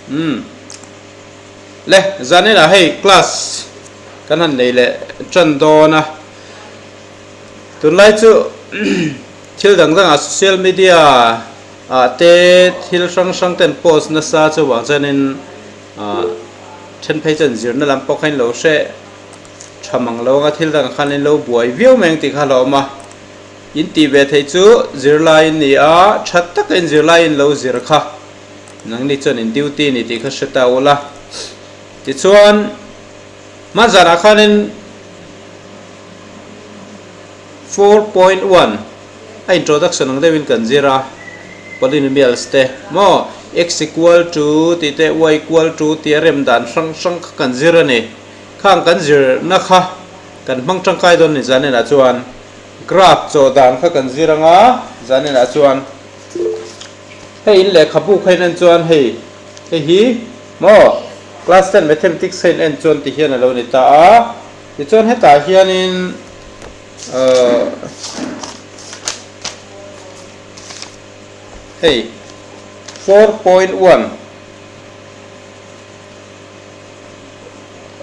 Umm. Le, zaninah hei class kan han nei leh tan dawn a. Tunlai chu thil dang dangah social media ah te thil hrang hrang ten post nasa chuvang chuanin ah then phei chuan zirna lam pawh kha in lo hre tha mang lo anga thil dangah khan in lo buai viau mai ang tih kha a hlauhawm a. In tih ve theih chu zirlai in ni a, tha taka in zirlai in lo zir kha nangni chuan in duty ni tih kha hre ta ula. Tichuan hmanzanah khanin 4.1 a introduction ang deuhin kan zir a, polynomials te maw x equal to tih te y equal to tih a rem dan hrang hrang kha kan zir a ni. Khang kan zirna kha kan hmang tangkai dawn ni zaninah chuan graph chaw dan kha kan zir anga zaninah chuan hei in lehkhabu kha in en chuan hei hei hi maw class ten mathematics kha in en chuan ti hian a lo ni ta a tichuan hetah hianin ahh hei 4.1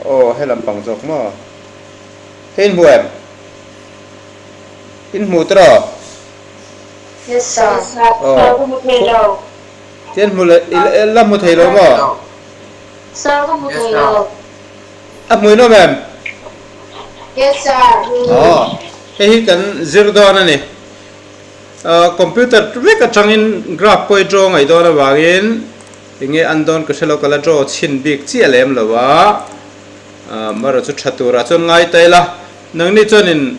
Aw he lampang zawk maw? Hei in hmu em? In hmu tiraw? Yes sir. Aw. Sir ka hmu thei lo. Tian hmu leh i la hmu thei lo maw? Sir ka hmu thei lo. A hmu in awm em? Yes sir. Aw hei hi kan zir dawn a ni. Computer vek atangin graph pawh i draw ngaih dawn avangin Enge an dawn ka hrelo ka la draw chhin bik chiah lem lo a, marawh chu tha turah chuan ngai ta ila, nangni chuan in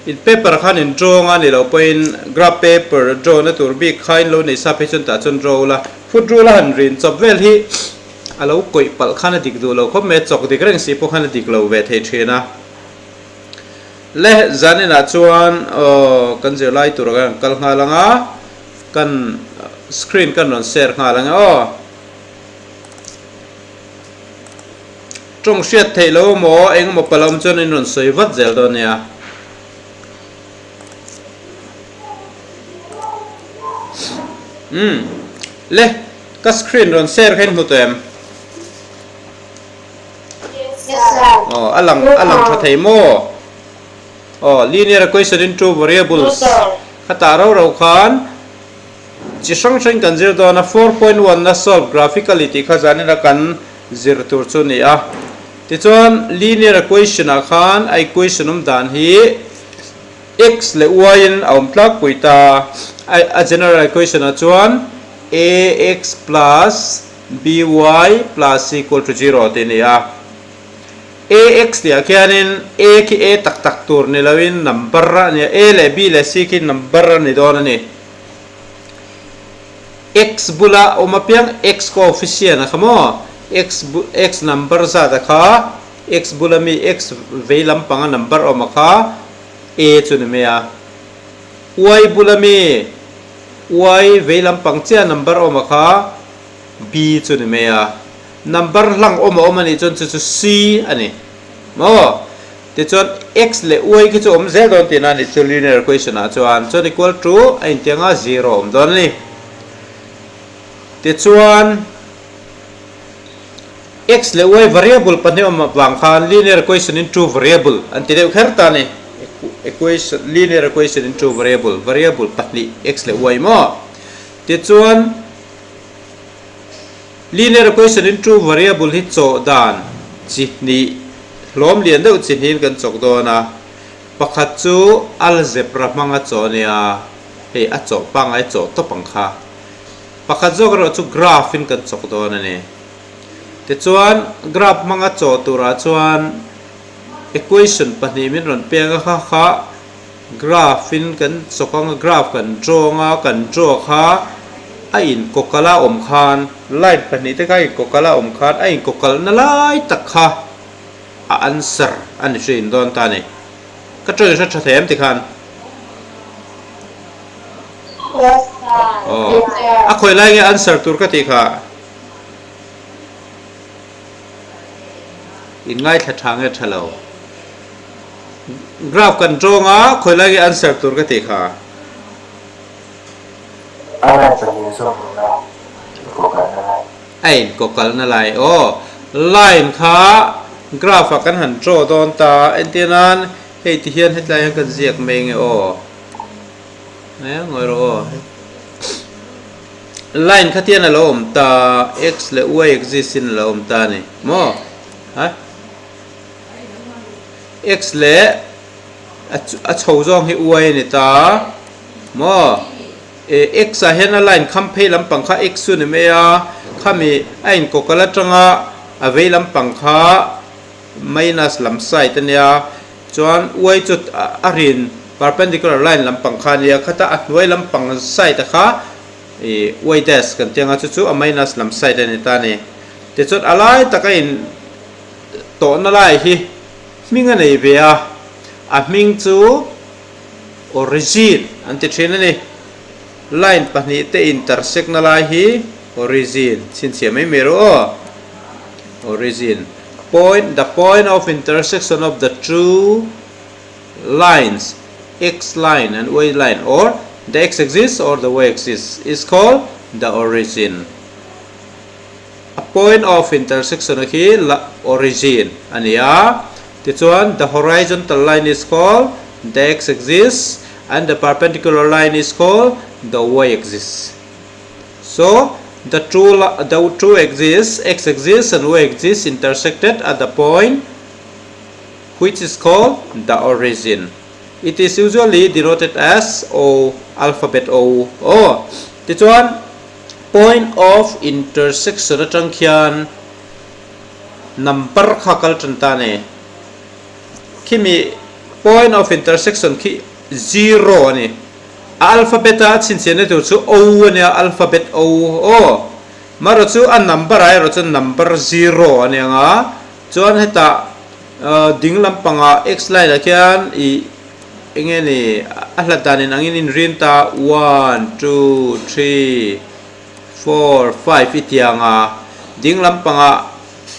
in paper khan in draw nga ni loh pawhin graph paper draw na tur bik kha in lo nei sa phei chuan tah chuan draw ula, foot rule a han rin chawp vel hi a lo kawih palh khan a dik duh lo khawp mai a, chawk dik reng si pawh khan a dik lo ve thei thin a. Le zaninah chuan aw kan zirlai tur kan kal nghal ang a. Kan screen kan rawn share nghal ang e aw. Tawng hriat theih lo emaw eng emaw pal awm chuan in rawn sawi vat zel dawn nia. Umm le ka screen rawn share kha in hmu tawh em? Aw a lang a lang tha thei maw? Aw, linear equation in two variables khatah rau rau khan chi hrang hrang kan zir dawn a, 4.1 na solve graphically tih kha zanin a kan zir tur chu a ni a. Tichuan linear equation ah khan a equation awm dan hi x leh y in a awm tlangpui ta, a general equation ah chuan ax plus by plus equal to zero tih a ni a. AX tih ah khianin A khi A tak tak tur ni loin number a ni a, A leh B leh C khi number a ni dawn a ni. X bula awm apiang X coefficient a kha maw? X X number zat a kha X bula mi X vei lampanga number awm a kha A chu ni mai a. Y bula mi Y vei lampang chiah number awm a kha B chu ni mai a. Number hlang awm a awm a nih chuan chu chu C a ni maw? Tichuan x leh y khi chu awm zel dawn tihna a nih chu linear equation ah chuan chuan equal to a intiang a zero awm dawn a ni. Tichuan x leh y variable pahnih awm avang khan linear equation in two variable an ti deuh kher ta a ni. Equation linear equation in two variable variable pahnih x leh y maw? Tichuan Linear equation in two variable hi chawh dan chi hnih hlawm lian deuh chi hnihin kan chawk dawn a, pakhat chu algebra hmanga chawh a nia, hei a chawh pangngai chawh tawp ang kha. Pakhat zawk erawh chu graph in kan chawk dawn a ni. Tichuan graph hmanga chawh turah chuan equation pahnih min rawn peng a kha kha Graph in kan chawk anga graph kan draw anga kan draw kha a inkawkalh a awm khan line pahnih te kha a inkawkalh a awm khan a inkawkalh na lai tak kha a answer a ni hrin dawn ta a ni. Ka tawng hre tha thei em tikhan? Aw a khawi lai nge answer tur ka tih kha? In ngaithla tha nge tha lo? Graph kan tawng a, khawi lai nge answer tur ka tih kha? A line pahnih zawm lohna i kawh kalna lai. A inkawkalna lai aw. Line kha graph ah kan han draw dawn ta. Entir nan hei ti hian hetlai hian kan ziak mai nge aw. Mai ngawi rawh aw. Line kha tian a lo awm ta x leh y axis in a lo awm ta a ni maw? Ha? X leh a chho zawng hi y a ni ta maw? E x ah hian a line kham phei lampang kha x chu a ni mai a, khami a inkawkal atanga a vei lampang kha minus lam side a nia, chuan y chu a rin perpendicular line lampang kha a nia, khata a hnuai lampang side a kha ih y dash kan tih anga chu chu a minus lam side a ni ta a ni. Tichuan a lai taka in tawhna lai hi hming a nei ve a, a hming chu. Origin an ti thin a ni. Line pahnihte intersect na lai hi origin chhinchhiah mai mai rawh aw. Origin point the point of intersection of the two lines x line and y line or the x axis or the y axis is called the origin. A point of intersection a khi origin a ni a, tichuan the horizontal line is called the x axis and the perpendicular line is called the y axis. So, the two the two axis x axis and y axis intersected at the point which is called the origin. It is usually denoted as O, alphabet O. Aw, tichuan Point of intersection atang khian number kha kal tan ta a ni. Khimi point of intersection khi zero a ni. A alphabet a chhinchhiahna tur chu O a nia, alphabet O aw. Marawh chu a number ah erawh chuan number zero a ni ang a. Chuan hetah ding lampangah x line ah khian ih Enge ni a hlat dan in angin in rin ta one, two, three, four, five i tiang a ding lampangah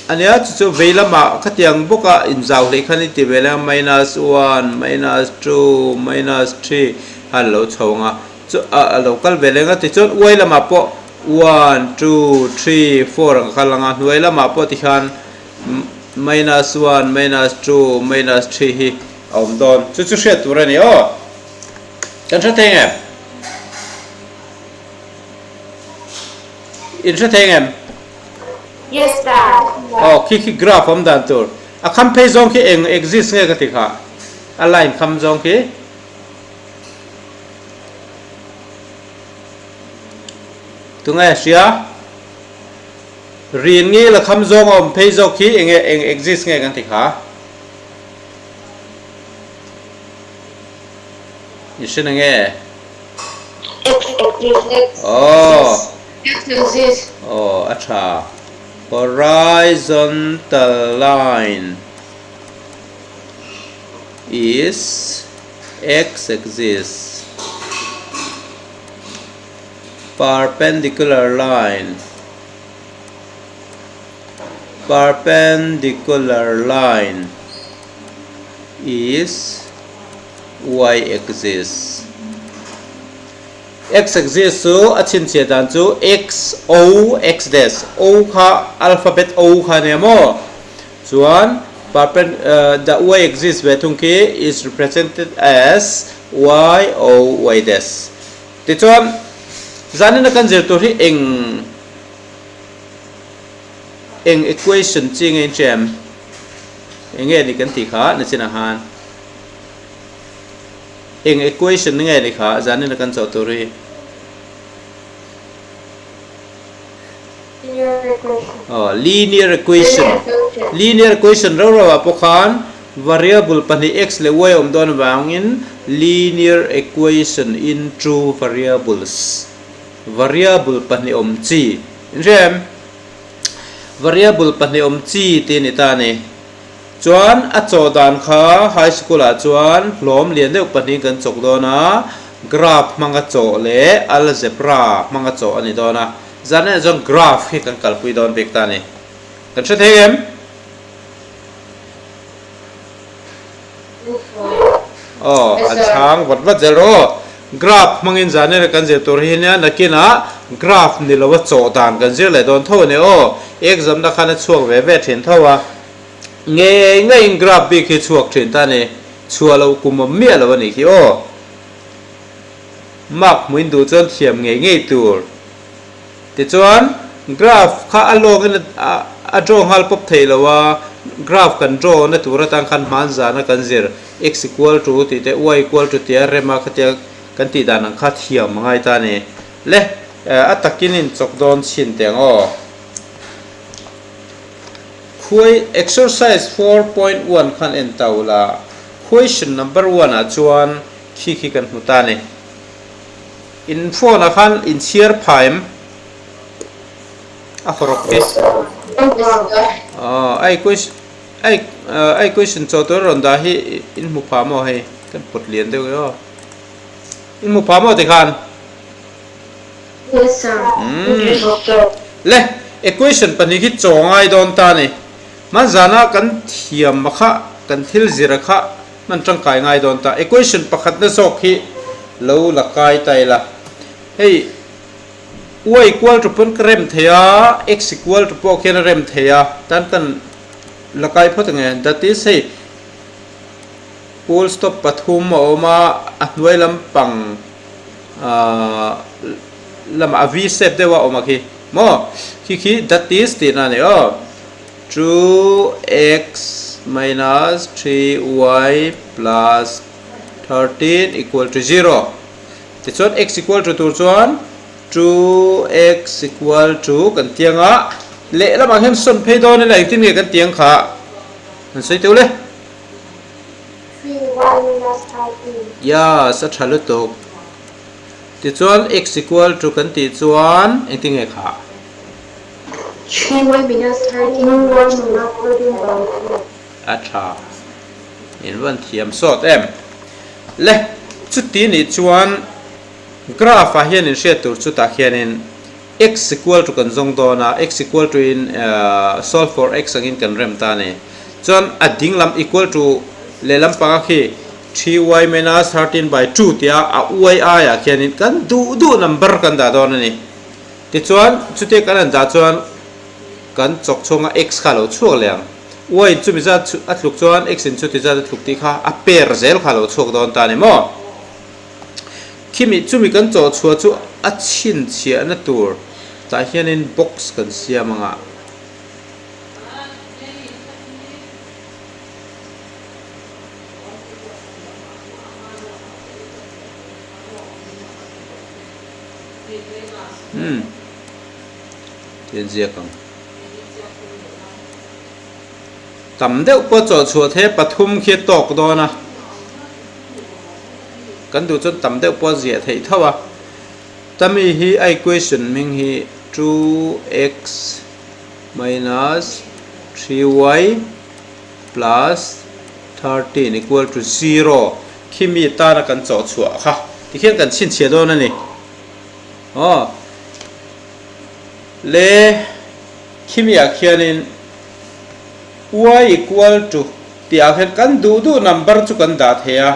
a nia chu chu vei lamah khatiang bawka inzau hlei khan i ti ve leh a minus one, minus two, minus three khan a lo chho ang a chu a lo kal ve leh ang a tichuan uai lamah pawh one, two, three, four ang kal ang a hnuai lamah pawh tikhan minus one, minus two, minus three hi A awm dawn. Chu chu hriat tur a ni aw. Kan hre thei ngem? In hre thei ngem? Yes sir. Aw khi khi graph awm dan tur. A kham phei zawng khi eng exist nge ka ti kha? A line kham zawng khi. Tunge hria? Rin ngil a kham zawng a awm phei zawk khi enge eng exist nge kan ti kha? I hre na nge? Aw. Aw, a tha. Horizontal line is x-axis. Perpendicular line. Perpendicular line is y-axis. X-axis chu a chhinchhiah dan chu x o x dash o kha alphabet o kha ania maw? Chuan perpen the y-axis ve thung khi is represented as y o y dash. Tichuan zanin a kan zir tur hi eng Eng equation chi nge in hria em? Eng nge ni kan tih kha nachinah khan eng equation nge ni kha zanin a kan chawh tur hi? Linear equation. Aw, linear equation. Linear equation rau rau ah pawh khan variable pahnih x leh y a awm dawn avangin linear equation in two variables variable pahnih awm chi In hria em? Variable pahnih awm chi tih a ni ta a ni. Chuan a chawh dan kha high school ah chuan hlawm lian deuh pahnih kan chawk dawn a, graph hmanga chawh leh algebra hmanga chawh a ni dawn a. Zanah chuan graph hi kan kalpui dawn bik ta a ni. Kan hre thei em? Aw, a chhang vat vat zel rawh aw. Graph hmangin zanah kan zir tur hi nia nakinah Graph ni lo a chawh dan kan zir leh dawn tho a ni aw. Exam na khan a chhuak ve ve thin tho a. Ngei ngeiin graph bik hi chhuak thin ta a ni. Chhuah loh kum awm miah lo a nih khi aw. Mark hmuin duh chuan thiam ngei ngei tur. Tichuan, graph kha a lawngin a draw nghal pawp thei lo a, graph kan draw na tur atan khan hmanzana kan zir x equal to tih te y equal to tia rem a khatia kan tih dan ang kha thiam a ngai ta a ni. Le, a takin in chawk dawn chhin teh ang aw. Khuai exercise 4.1 khan en ta ula, question number one ah chuan khi khi kan hmu ta a ni. In phone ah khan in chhiar pha em? A hawrawk khi. Aw, a equation a equation chaw tur a rawn dah hi in hmu pha maw hei? Kan pawt lian deuh e aw. In hmu pha maw tikhan? Yes sir. Le, equation pahnih khi chaw ngai dawn ta ni. Hmanzana kan thiam a kha, kan thil zir a kha hman tangkai ngai dawn ta. Equation pakhatna zawk hi lo la kai ta ila. Hei y equal to pawn ka rem thei a, x equal to pawh khian a rem thei a. Tan kan la kai phawt ange. That is hei full stop pathum a awm a, a hnuai lampang ahh lamah a V shape deuh a awm a khi maw khi khi that is tihna a ni aw 2x minus 3y plus 13 equal to 0 tichuan x equal to tur chuan 2x equal to kan tiang a lehlamah hian sawn phei dawn ila engtin nge kan tiang kha an sawi teuh le. Yes, a tha lutuk. Tichuan x equal to kan tih chuan engtin nge kha? A tha. In van thiam sawt em. Le, chuti nih chuan graph ah hian in hriat tur chutah khianin x equal to kan zawng dawn a, x equal to in solve for x angin kan rem ta a ni. Chuan a ding lam equal to lehlam panga khi 3y minus 13 by 2 tia a y aiah khianin kan duh duh number kan dah dawn a ni. Tichuan chutia kan han dah chuan kan chawk chhunga x kha a lo chhuak leh ang. Y in chumi zat a tluk chuan x in chuti zat a tluk tih kha a pair zel kha a lo chhuak dawn ta a ni maw? Khimi chumi kan chawh chhuah chu a chhinchhiahna tur tah hianin box kan siam ang a. Umm tian ziak ang. Tam deuh pawh chawh chhuah the pathum khi a tawk dawn a. Kan duh chuan tam deuh pawh a ziah theih tho a. Tami hi a equation hming hi 2x minus 3y plus 13 equal to 0 khi mi tana kan chawh chhuah kha tikhian kan chhinchhiah dawn a ni. Aw le khimi ah khianin y equal to tih ah khian kan duh duh number chu kan dah thei a,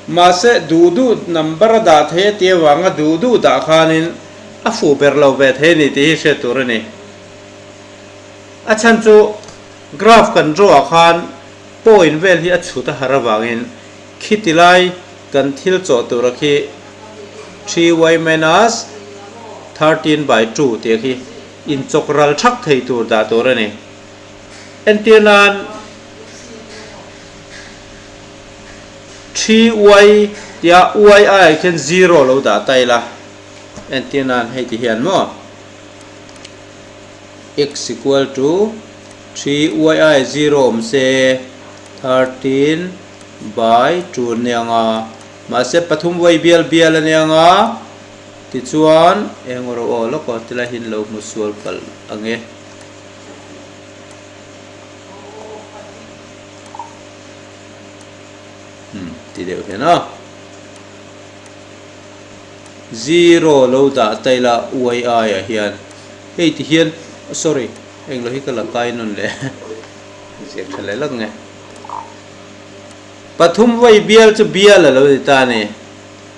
mahse duh duh number a dah thei a tih avanga duh duh dah khanin a fuh ber lo ve thei a ni tih hi hriat tur a ni. A chhan chu graph kan draw ah khan point vel hi a chhut a har avangin khiti lai kan thil chawh tura khi 3y minus 13 by 2 tih khi inchawk ral thak thei tur dah tur a ni. Entir nan 3y tia y aiah khian zero lo dah ta ila entir nan hei ti hian maw x equal to 3y aiah zero awm se 13 by 2 an ni ang a mahse pathum y bial bial a ni ang a tichuan eng rawh aw lawk aw tilai hi an lo hmu sual palh ang e. Umm ti deuh hian a zero lo dah ta ila y aiah hian hei ti hian sorry englo hi ka la kai nawn leh ziak tha leh lak nge pathum vawi bial chu bial a lo ni ta a ni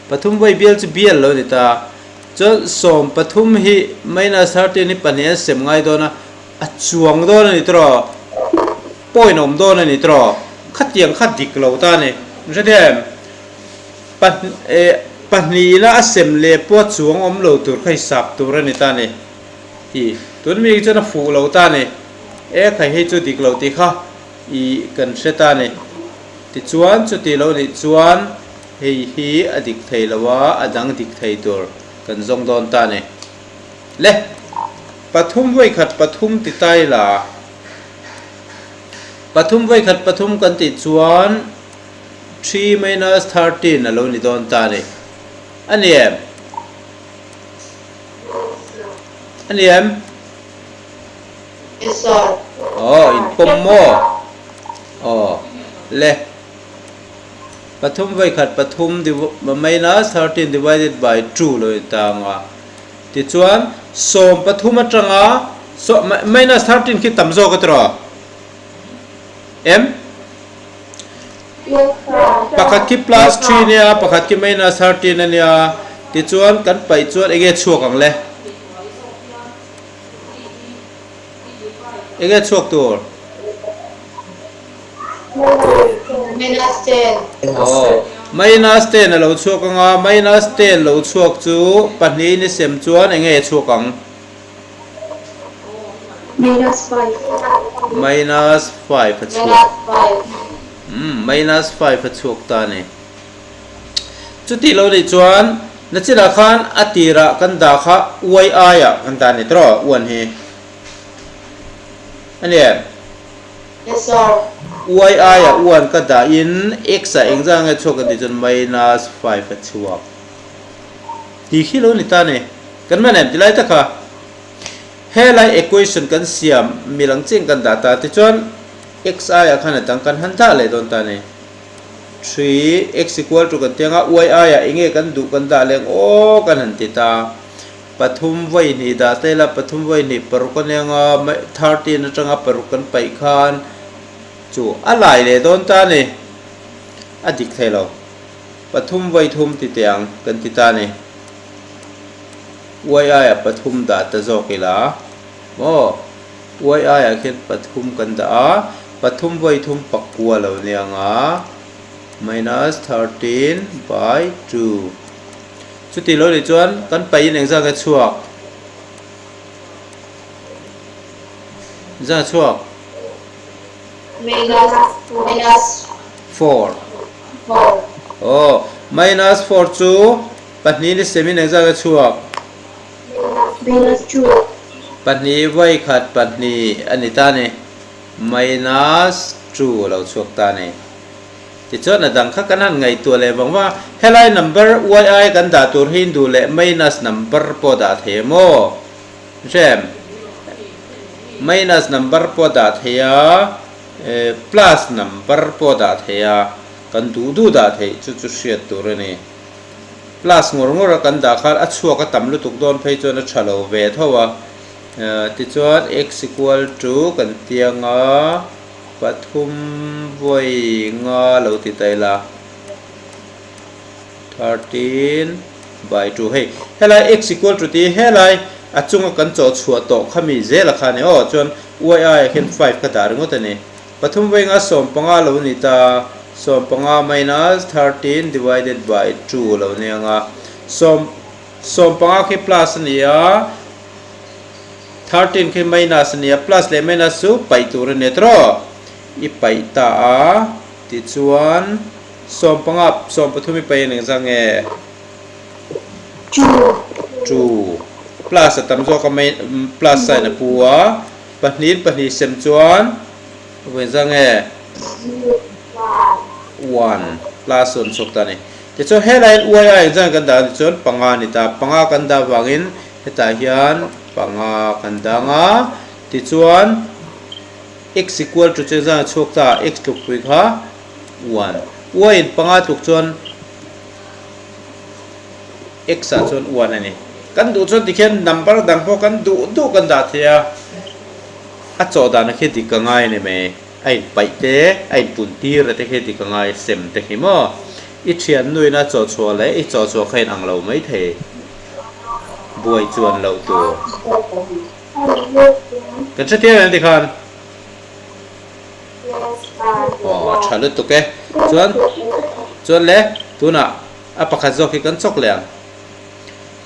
pathum vawi bial chu bial a lo ni ta. Chuan 13 hi minus 13 hi pahnih an sem ngai dawn a, a chuang dawn a ni tawh, point a awm dawn a ni tawh. Khatiang kha dik lo ta a ni. Min hre em? Pahnihna a sem leh pawh a chuang awm lo tur kha hisap tur a ni ta a ni. I tun mi chuan a fuh lo ta a ni. E khai hei chu dik lo tih kha i kan hre ta a ni. Tichuan chuti lo nih chuan hei hi a dik thei lo a, a dang dik thei tur kan zawng dawn ta a ni. Le, pathum vawikhat pathum ti ta ila, pathum vawikhat pathum kan tih chuan 3 minus 13 a lo ni dawn ta a ni. A ni em? A ni em? Yes sir. Aw, in pawm maw? Aw, le. Pathum vawikhat pathum minus 13 divided by 2 lo in tang a. Tichuan, 13 atanga minus 13 khi tam zawk a tiraw? Em? Pakhat khi plus 3 nia, pakhat khi minus 13 a nia. Tichuan, kan paih chuan enge chhuak ang le? Enge chhuak tur? Minus 10. Aw, minus 10 a lo chhuak ang a, minus 10 lo chhuak chu pahnih ni sem chuan enge chhuak ang? Minus 5. Minus 5 a chhuak. Minus 5. Minus 5 a chhuak ta a ni. Chuti lo nih chuan nachinah khan a tirah kan dah kha uai aiah kan dah a ni tawh uan hi. A ni em? Yes sir. Uai aiah uan ka dahin x ah engzah nge chhuak kan tih chuan minus 5 a chhuak. Tih khi lo ni ta a ni. Kan man em tilai tak kha. Helai equation kan siam milang chiang kan dah ta tichuan x aiah khan a dang kan han dah leh dawn ta a ni. 3, x equal to kan ti anga y aiah enge kan duh kan dah leng aw kan han ti ta. Pathum vawi hnih dah ta ila pathum vawi hnih paruk a nia anga 13 atanga paruk kan paih khan chu a lai leh dawn ta a ni. A dik thei lo. Pathum vawi thum ti teh ang kan ti ta a ni. Y aiah pathum dah ta zawk ila maw? Y aiah khian pathum kan dah a, pathum vawi thum pakua lo nia anga minus 13 by 2. Chuti lo nih chuan kan paih in engzah nge chhuak? Engzah nge chhuak? Minus minus 4. 4. Aw, minus 4 chu pahnih ni sem in engzah nge chhuak? Minus 2. Pahnih vawi khat pahnih a ni ta a ni. Minus 2 a lo chhuak ta a ni. Tichuan a dang kha kan han ngaihtuah leh vang vang a, helai number yi kan dah tur hi induh leh minus number pawh dah thei em aw? Hrem? Minus number pawh dah thei a, plus number pawh dah thei a, kan duh duh dah theih chu chu hriat tur a ni. Plus ngawr ngawr a kan dah khan a chhuak a tam lutuk dawn phei chuan a tha lo ve tho a. Tichuan x equal to kan tiang a, pathum vawi nga lo ti ta ila, 13 by 2 hei helai x equal to tih hi helai a chunga kan chawh chhuah tawh kha mi zel a kha a ni aw chuan y aiah hian 5 ka dah ringawt a ni. Pathum vawi nga 15 lo ni ta, 15 minus 13 divided by 2 lo ni ang a, sawm 15 khi plus a ni a, 13 khi minus a ni a, plus leh minus chu paih tur a ni a tiraw? I paih ta a, tichuan 15 13 i paih a ni engzah nge? 2. 2. Plus a tam zawk a, plus sign a pu a. Pahnih pahnih sem chuan vawi zang e? One plus one chhuak ta a ni. Tichuan helaiin y a engzang kan dah a ni chuan panga a ni ta. Panga kan dah vangin hetah hian panga kan dang a. Tichuan x equal to chu engzang a chhuak ta? X tlukpui kha one. Y in panga tluk chuan X ah chuan 1 a ni. Kan duh chuan tikhian number dang pawh kan duh duh kan dah thei a, a chawh dan a khi dik a ngai a ni mai. A inpaih te, a inpun tir a te khi dik a ngai, sem te khi maw? I thiannuin a chawh chhuah leh i chawh chhuah kha inang lo mai thei. Buai chuan loh tur. Kan hrethiam em tikhan? Aw a tha lutuk e. Chuan chuan le tunah a pakhat zawk hi kan chawk leh ang.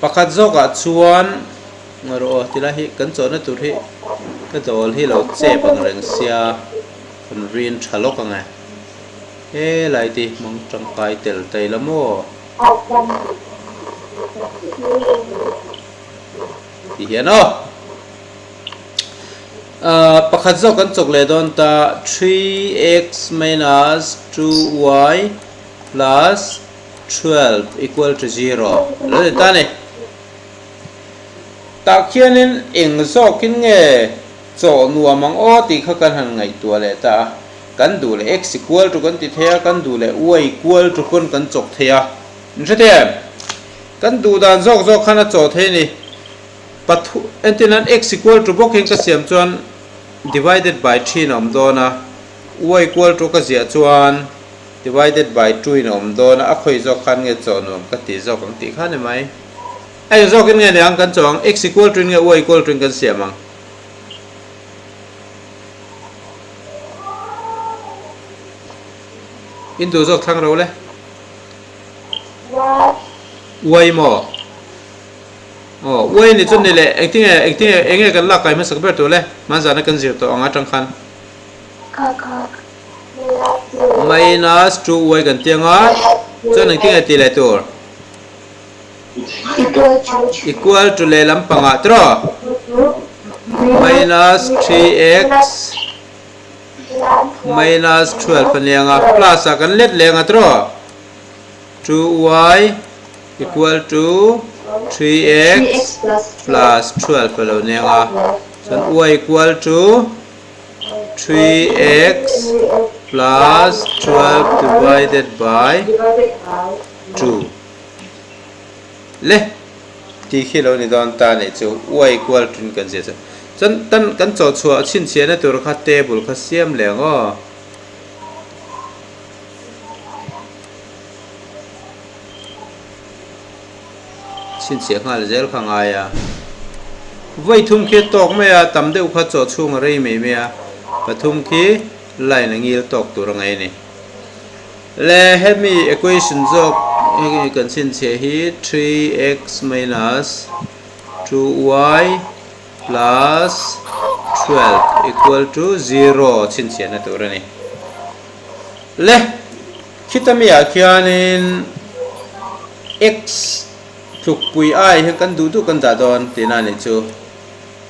Pakhat zawkah chuan ngaih aw tilai hi kan chawhna tur hi ka dawl hi lo chep ang reng sia kan rin tha lawk ang e. Helai te hi hmang tangkai tel ta ila maw? Ti hian aw. Pakhat zawk kan chawk leh dawn ta 3x minus 2y plus 12 equal to 0 lo ni ta ni. Tah khianin eng zawkin nge chawh nuam ang aw tih kha kan han ngaihtuah leh ta a. Kan duh leh x equal to kan ti thei a, kan duh leh y equal to pawn kan chawk thei a. In hre thei em? Kan duh dan zawk zawk khan a chawh thei a ni. Pathu, entir nan x equal to bawk hian ka siam chuan divided by thin a awm dawn a, y equal to ka ziah chuan divided by two in a awm dawn a, a khawi zawk khan nge chawh nuam ka ti zawk ang tih kha ni mai. A eng zawkin nge ni ang kan chawh ang, x equal to in nge y equal to in kan siam ang? In duh zawk thlang ro le. Uai maw? Aw, uai ni chu ni le, engtinge, engtinge, enge kan lak kai hmasak ber tur le? Hmanzana kan zir tawh ang atang khan. Minus 2y kan ti anga, chuan engtinge tih leh tur? Equal to lehlam pangah tiraw? Minus 3x minus 12 a ni anga, plus ah kan let leh anga tiraw? 2y equal to 3x plus 12 a lo ni anga, chuan y equal to 3x plus 12 divided by 2. Le tih khi lo ni dawn ta nih chu uai kual thin kan zia chu. Chuan tan kan chaw chhuah chhinchhiahna tur kha table kha siam leh ang aw. Chhinchhiah nghal zel kha ngai a. Vawi thum khi a tawk mai a, tam deuh kha chaw chhung a rei mai mai a, pathum khi line a ngil tawk tur a ngaih a ni. Le hemi equation zawk hei kan chhinchhiah hi 3x minus 2y plus 12 equal to 0 chhinchhiahna tur a ni. Le khita mi ah khianin x tlukpui ai hian kan duh duh kan dah dawn tihna a nih chu.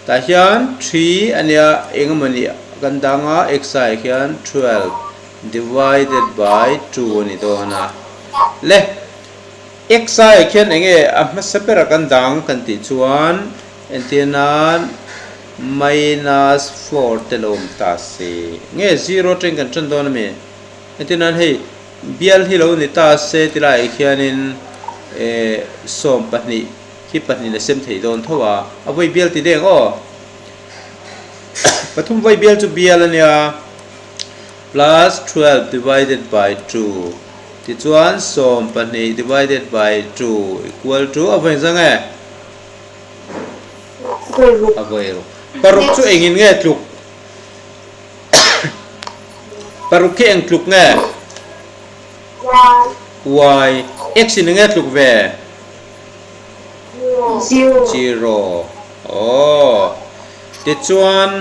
Tah hian 3 ania engemawni kan dang a x ai khian 12 Divided by 2 a ni dawn a. Le, x ai khian eng nge a hmasa bera kan dang kan tih chuan entir nan minus 4 te lo awm ta se. Nge zero atangin kan tan dawn a mi? Entir nan hei bial hi lo ni ta se ti laiah khianin eh 12 khi pahnih a sem thei dawn tho a. A vawi bial ti deng aw. Pathum vawi bial chu bial a nia. Plus 12 divided by 2 tichuan 12 divided by 2 equal to a vawi zang e? A vawi ruk. Paruk chu engin nge tluk? Paruk khi eng tluk nge? Y. X in enge tluk ve? Zero. Aw. Tichuan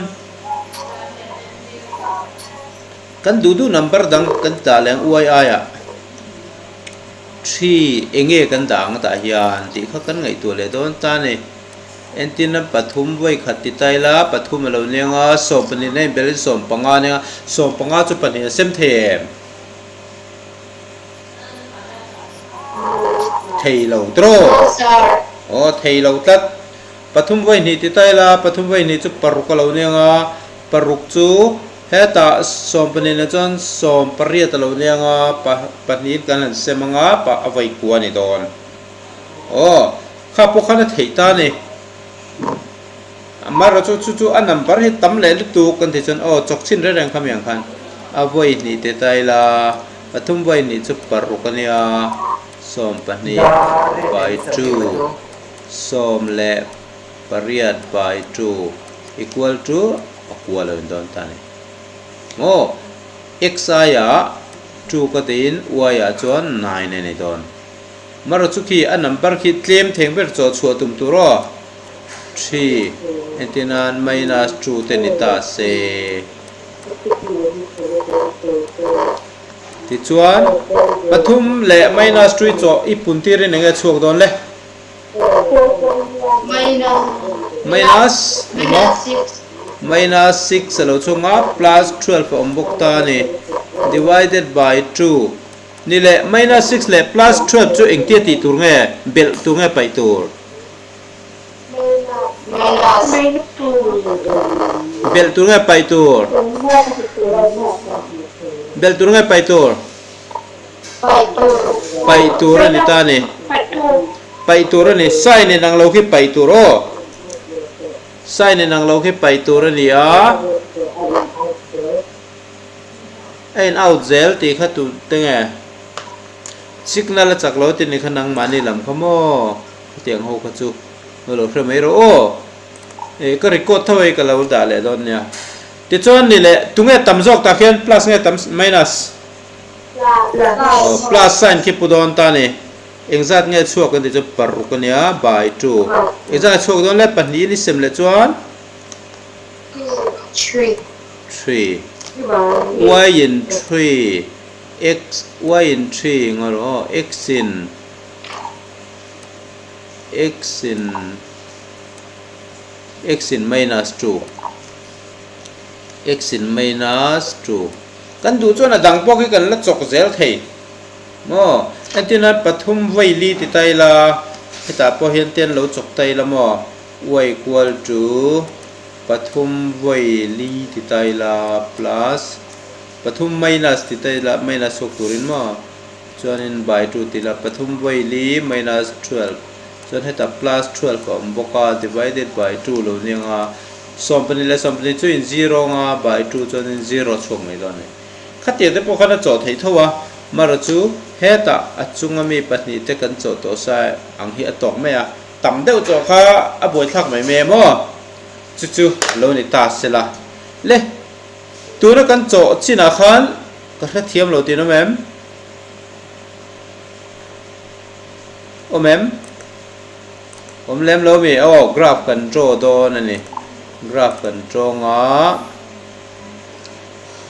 Kan duh duh number dang kan dah leh ang uai aiah 3 enge kan dah ang tah hian tih kha kan ngaihtuah leh dawn ta a ni. Entirna pathum vawi khat ti ta ila pathum a lo neng a, 12 na inbelhin 15 a neng a, 15 chu pahnih a sem thei em? Thei lo tiraw? Aw thei lo tlat. Pathum vawi hnih ti ta ila, pathum vawi hnih chu paruk a lo ni ang a, paruk chu hetah 12 ah chuan 18 a lo ni ang a, pahnihin kan han sem ang a, a vawi kua a ni dawn. Aw, kha pawh khan a theih ta a ni. Amaherawhchu chu chu a number hi tam leh lutuk kan tih chuan aw chawk chhin reng reng kha mi ang khan a vawi hnih ti ta ila, pathum vawi hnih chu paruk a nia, 12 by 2. 18 by 2 equal to pakua lo in dawn ta a ni. Maw? X aiah 2 ka tiin y ah chuan 9 a ni dawn. Marawh chu khi a number khi tlem theng ber chaw chhuah tum tur aw. 3 entir nan minus 2 te ni ta se. Tichuan, pathum leh minus 2 i chaw i pun tirin enge chhuak dawn le? Minus emaw minus 6 a lo chhuak a, plus 12 a awm bawk ta a ni. Divided by 2 Ni leh minus 6 leh plus 12 chu engtia tih tur nge? Belh tur nge paih tur? Belh tur nge paih tur? Belh tur nge paih tur? Paih tur a ni ta a ni. Paih tur a ni. Sign in ang lo khi paih tur aw. Sign in ang lo khi paih tur a ni a. A in out zel tih kha tu te nge? Signal a chak lo tih ni kha nangmahni lam kha maw? Khatiang ho kha chu ka lo hre mai rawh aw. Ih ka record tho hei ka lo dah leh dawn nia. Tichuan ni leh tunge tam zawk tah khian plus nge tam minus? Aw plus sign khi pu dawn ta ni. Engzat nge chhuak kan tih chu paruk a nia by 2. Engzat nge chhuak dawn le pahnihin i sem leh chuan? 3. 3. Y in 3 x y in 3 ngaw rawh aw x in x in x in minus 2 x in minus 2 kan duh chuan a dang pawh khi kan la chawk zel thei maw entirna pathum vawi li ti ta ila hetah pawh hian te an lo chawk ta ila maw y equal to pathum vawi li ti ta ila plus pathum minus ti ta ila minus chhuak turin maw Chuanin by 2 tih la pathum vawi li minus 12 chuan hetah plus 12 a awm bawk a divided by 2 lo ni anga 12 leh 12 chu in zero anga by 2 chuanin zero chhuak mai dawn a ni. Khatiang te pawh khan a chawh theih tho a, marawh chu hetah a chunga mi pahnih te kan chawh tawh sa ang hi a tawk mai a, tam deuh chawh kha a buaithlak mai mai em aw? Chu chu lo ni ta sela. Le tuna kan chawh chinah khan ka hrethiam lo tih an awm em? Awm em? Awm lem lo mi? Aw, graph kan draw dawn a ni. Graph kan tawng a,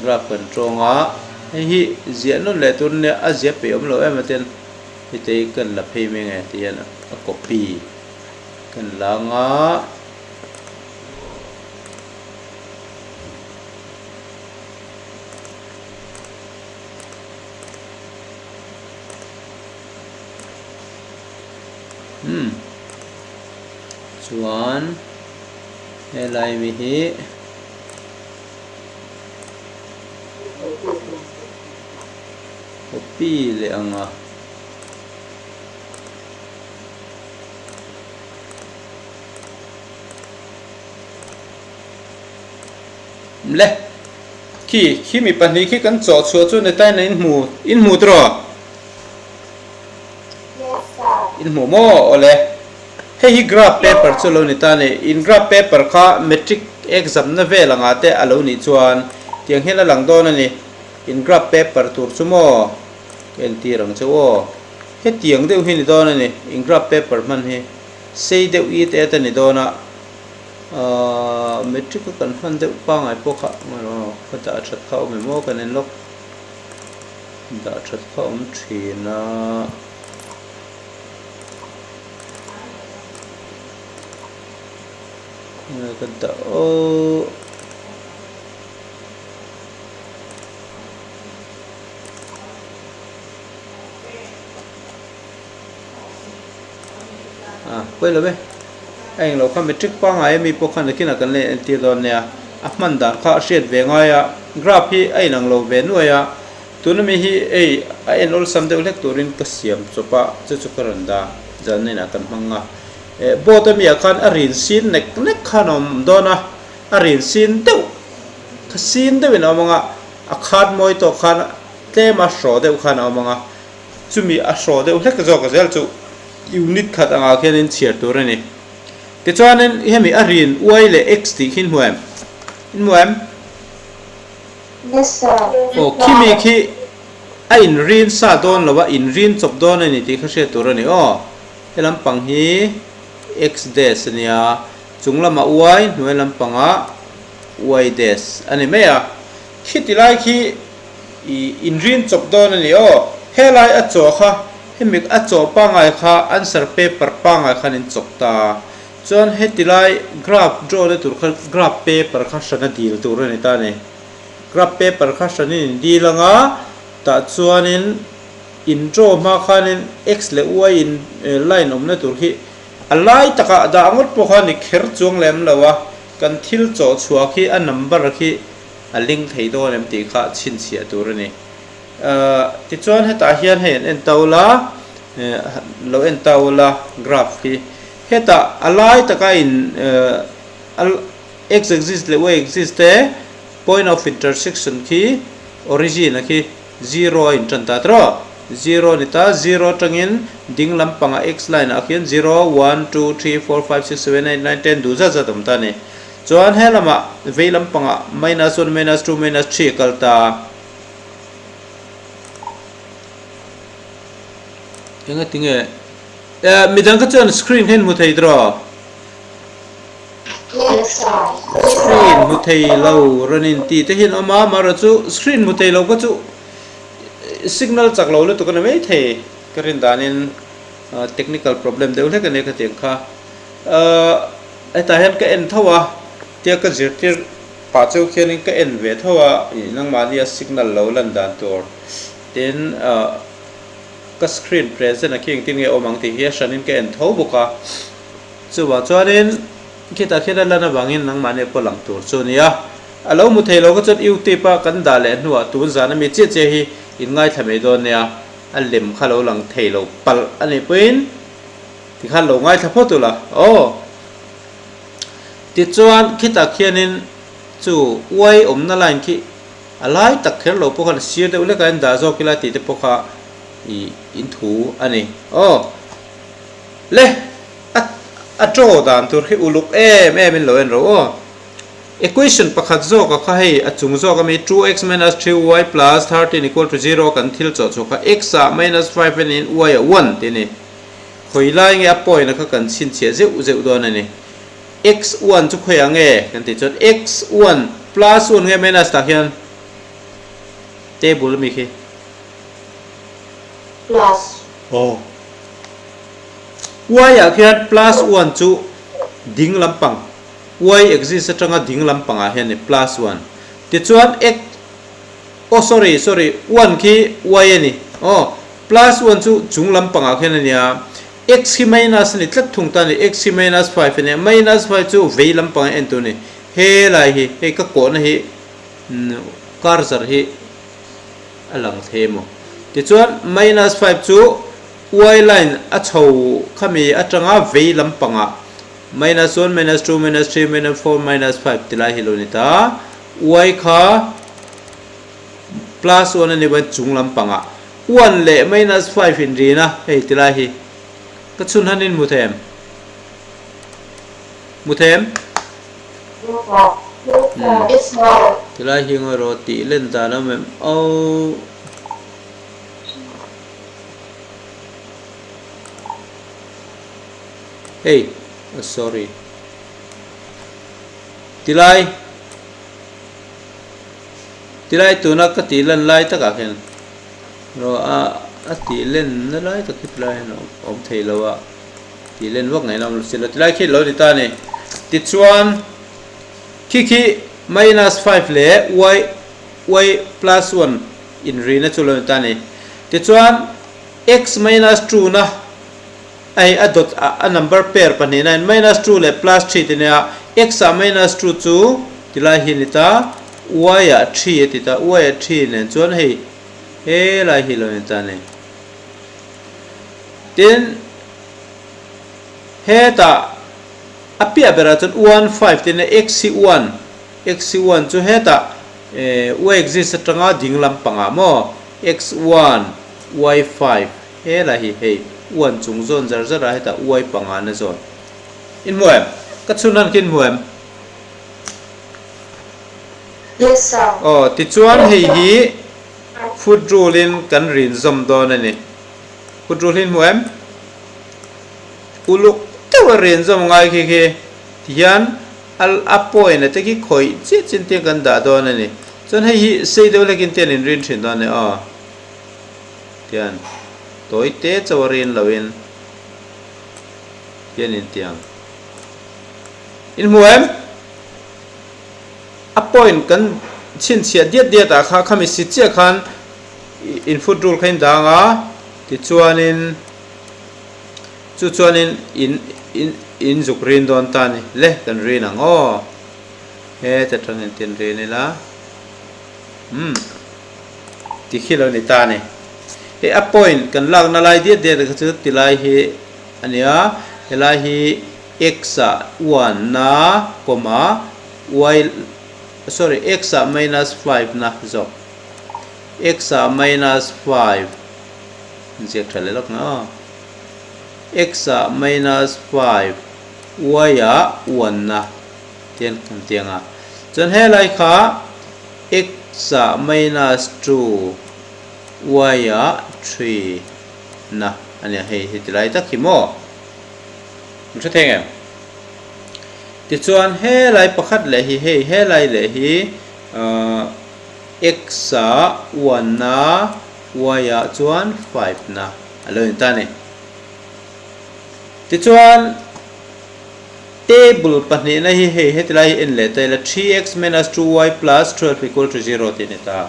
graph kan tawng a, hei hi ziah nawn leh tur nia a ziah peih awm lo em a ten heta hi kan la phei mai nge ti hian a copy kan la anga. Umm chuan helai mi hi copy leh ang a. Le. Khi, khi mi pahnih khi kan chawh chhuah chu netain a inhmu, inhmu tiraw? Yes sir. Inhmu maw? Awle. Hei hi graph paper chu lo ni ta a ni. In graph paper kha matric exam na vel anga te a lo nih chuan tiang hian a lang dawn a ni. In graph paper tur chu maw? Ka entir ang che aw. Hetiang deuh hi ni dawn a ni. In graph paper hman hi sei deuh it et a ni dawn a. Ahh matric a kan hman deuh pangai pawh kha emaw ka dah that kha awm em aw kan en lawk dah that kha awm thin a enge ka dah aw Ah pawi lo e. A englo kha matric pangngai ami pawh khan nakinah kan la entir dawn nia. A hman dan kha a hriat ve ngai a, graph hi a inang lo ve nuai a. Tuna mi hi ei a en awlsam deuh hlek turin ka siam chawp a, chu chu ka rawn dah zan inah kan hmang a. Eh board ami ah khan a rin sin nek nek khan a awm dawn a, a rin sin deuh kha sin deuhin a awm ang a, a khat mawi tawk khan tlem a hraw deuh khan a awm ang a. Chumi a hraw deuh hlek zawk zel chu Unit khat angah khianin chhiar tur a ni. Tichuanin hemi a rin y leh x tih khi in hmu em? In hmu em? Yes sir. Aw khimi khi a in rin sa dawn lo a, in rin chawp dawn a ni tih kha hriat tur a ni aw. He lampang hi x dash a nia, chung lamah y, hnuai lampangah y dash a ni mai a. Khiti lai khi i inrin chawp dawn a ni aw. Helai a chaw kha hemi a chaw pangngai kha answer paper pangngai khan in chawk ta. Chuan heti lai graph draw na tur kha graph paper kha hrana dil tur a ni ta a ni. Graph paper kha hranin in dil anga tah chuanin in draw hma khanin x leh y in line awmna tur khi a lai takah dah ngawt pawh kha ni kher chuang lem lo a, kan thil chawh chhuah khi a number khi a ling thei dawn em tih kha chhinchhiah tur a ni. Tichuan hetah hian hei an en tau la, lo en tau la graph hi. Hetah a lai taka in x axis leh y axis te point of intersection khi origin a khi zero a intan ta tawh. Zero a ni ta, zero atangin ding lampangah x line ah khian zero, one, two, three, four, five, six, seven, eight, nine, ten duh zat zat a awm ta a ni. Chuan he lamah vei lampangah minus one, minus two, minus three a kal ta. Enga tinge? Eh, midang kha chuan screen kha in hmu thei tawh? Yes sir. Screen hmu thei lo rawn in ti te hian awm a, amaherawh chu screen hmu thei lo kha chu signal chak lo lutuk a ni mai thei. Ka rin danin technical problem deuh hlek a nia khatiang kha. Ahh hetah hian ka en tho a, tia ka zirtir pah cheu khianin ka en ve tho a, ih nangmahnia signal lo lan dan tur tin ahh ka screen present a khi engtin nge awm ang tih hi a hranin ka en tho bawk a, chuvang chuanin khitah khian a lan avangin nangmahnia pawh lang tur chu a ni a, a lo hmu thei lo kha chuan youtube a kan dah leh hnuah tun zan ami chiah chiah hi in ngaithla mai dawn nia, a lem kha lo lang thei lo palh a nih pawhin. Tikhan lo ngaithla phawt ula aw. Tichuan khitah khianin chu uai awmna line khi a lai tak kher lo pawh khan sir deuh hlekah in dah zawk ila tih te pawh kha ih in thu a ni aw. Le a a draw dan tur khi uluk em em in lo en ro aw. Equation pakhat zawk a kha hei a chung zawk ami 2x minus 3y plus 13 equal to 0 kan thil chawh chhuah kha x ah minus 5 a niin y ah 1 tih a ni. Khawi lai nge a point a kha kan chhinchhiah zeuh zeuh dawn a ni. X one chu khawiah nge kan tih chuan x one plus one nge minus tah khian table ami khi. Plus. Aw. Y ah khian plus one chu ding lampang y axis atanga ding lampangah hian ni plus one. Tichuan x Aw sorry sorry one khi y a ni aw plus one chu chung lampangah khian a nia x hi minus a ni tlat thung ta a ni x hi minus five a nia minus five chu vei lampangah en tur a ni helai hi hei ka kawhna hi cursor hi a lang thei emaw tichuan minus five chu y line a chho khami atanga vei lampangah minus one minus two minus three minus four minus five tilai hi lo ni ta y kha plus one a ni bain chung lampangah one leh minus five in rin a hei tilai hi ka chhun han in hmu thei em hmu thei em tilai hi ngawi rawh tih len dan a awm em oh. Hei sorry tilai tilai tuna ka tih lan lai takah khian rawh a a tih len na lai tak khi tilai hian a awm thei lo a tih len vak ngaihna awm lo si lo tilai khi lo ni ta a ni tichuan khi khi minus five leh y y plus one inrina chu lo ni ta a ni tichuan x minus two na Hei a dawt a number pair pahnihna in minus two leh plus three ti nia x ah minus two chu tilai hi a ni ta y ah three a ti ta y ah three nen chuan hei helai hi lo ni ta a ni. Tin hetah a piah berah chuan one five ti nia x hi one x hi one chu hetah y axis atanga ding lampangah maw x one y five helai hi hei. One chung zawn zar zar ah hetah y pangana zawn. In hmu em? Ka chhun han khi in hmu em? Yes sir. Aw, tichuan hei hi foot rule in kan rin zawm dawn a ni. Foot rule hi in hmu em? Uluk deuh a rin zawm ngai khi khi tihian a a point a te khi khawih chiah chin tiang kan dah dawn a ni. Chuan hei hi sei deuh hlekin tian in rin thin dawn a ni aw. Tian tawi te chauh a rin loin tian in tiang in hmu em? A point kan chhinchhiah diat diat ah kha khami si chiah khan in foot rule kha in dang a tichuanin chu chuanin in in in zuk rin dawn ta a ni le kan rin ang aw heta tangin tin rin ila umm ti khi lo ni ta a ni hei a point kan lakna lai diat diat kha chu tilai hi a nia helai hi x ah one na comma y sorry x ah minus 5 na zawk x ah minus 5 ziak tha leh lawk na aw x ah minus 5 y ah one na tian kan ti ang a chuan helai kha x ah minus 2 y ah 3 na a nia hei heti lai tak hi maw. An hre thei ngem? Tichuan helai pakhat leh hi hei helai leh hi ahh x ah one na y ah chuan five na a lo in ta a ni. Tichuan table pahnihna hi hei heti lai hi en leh ta ila 3x minus 2y plus 12 equal to zero tih a ni ta.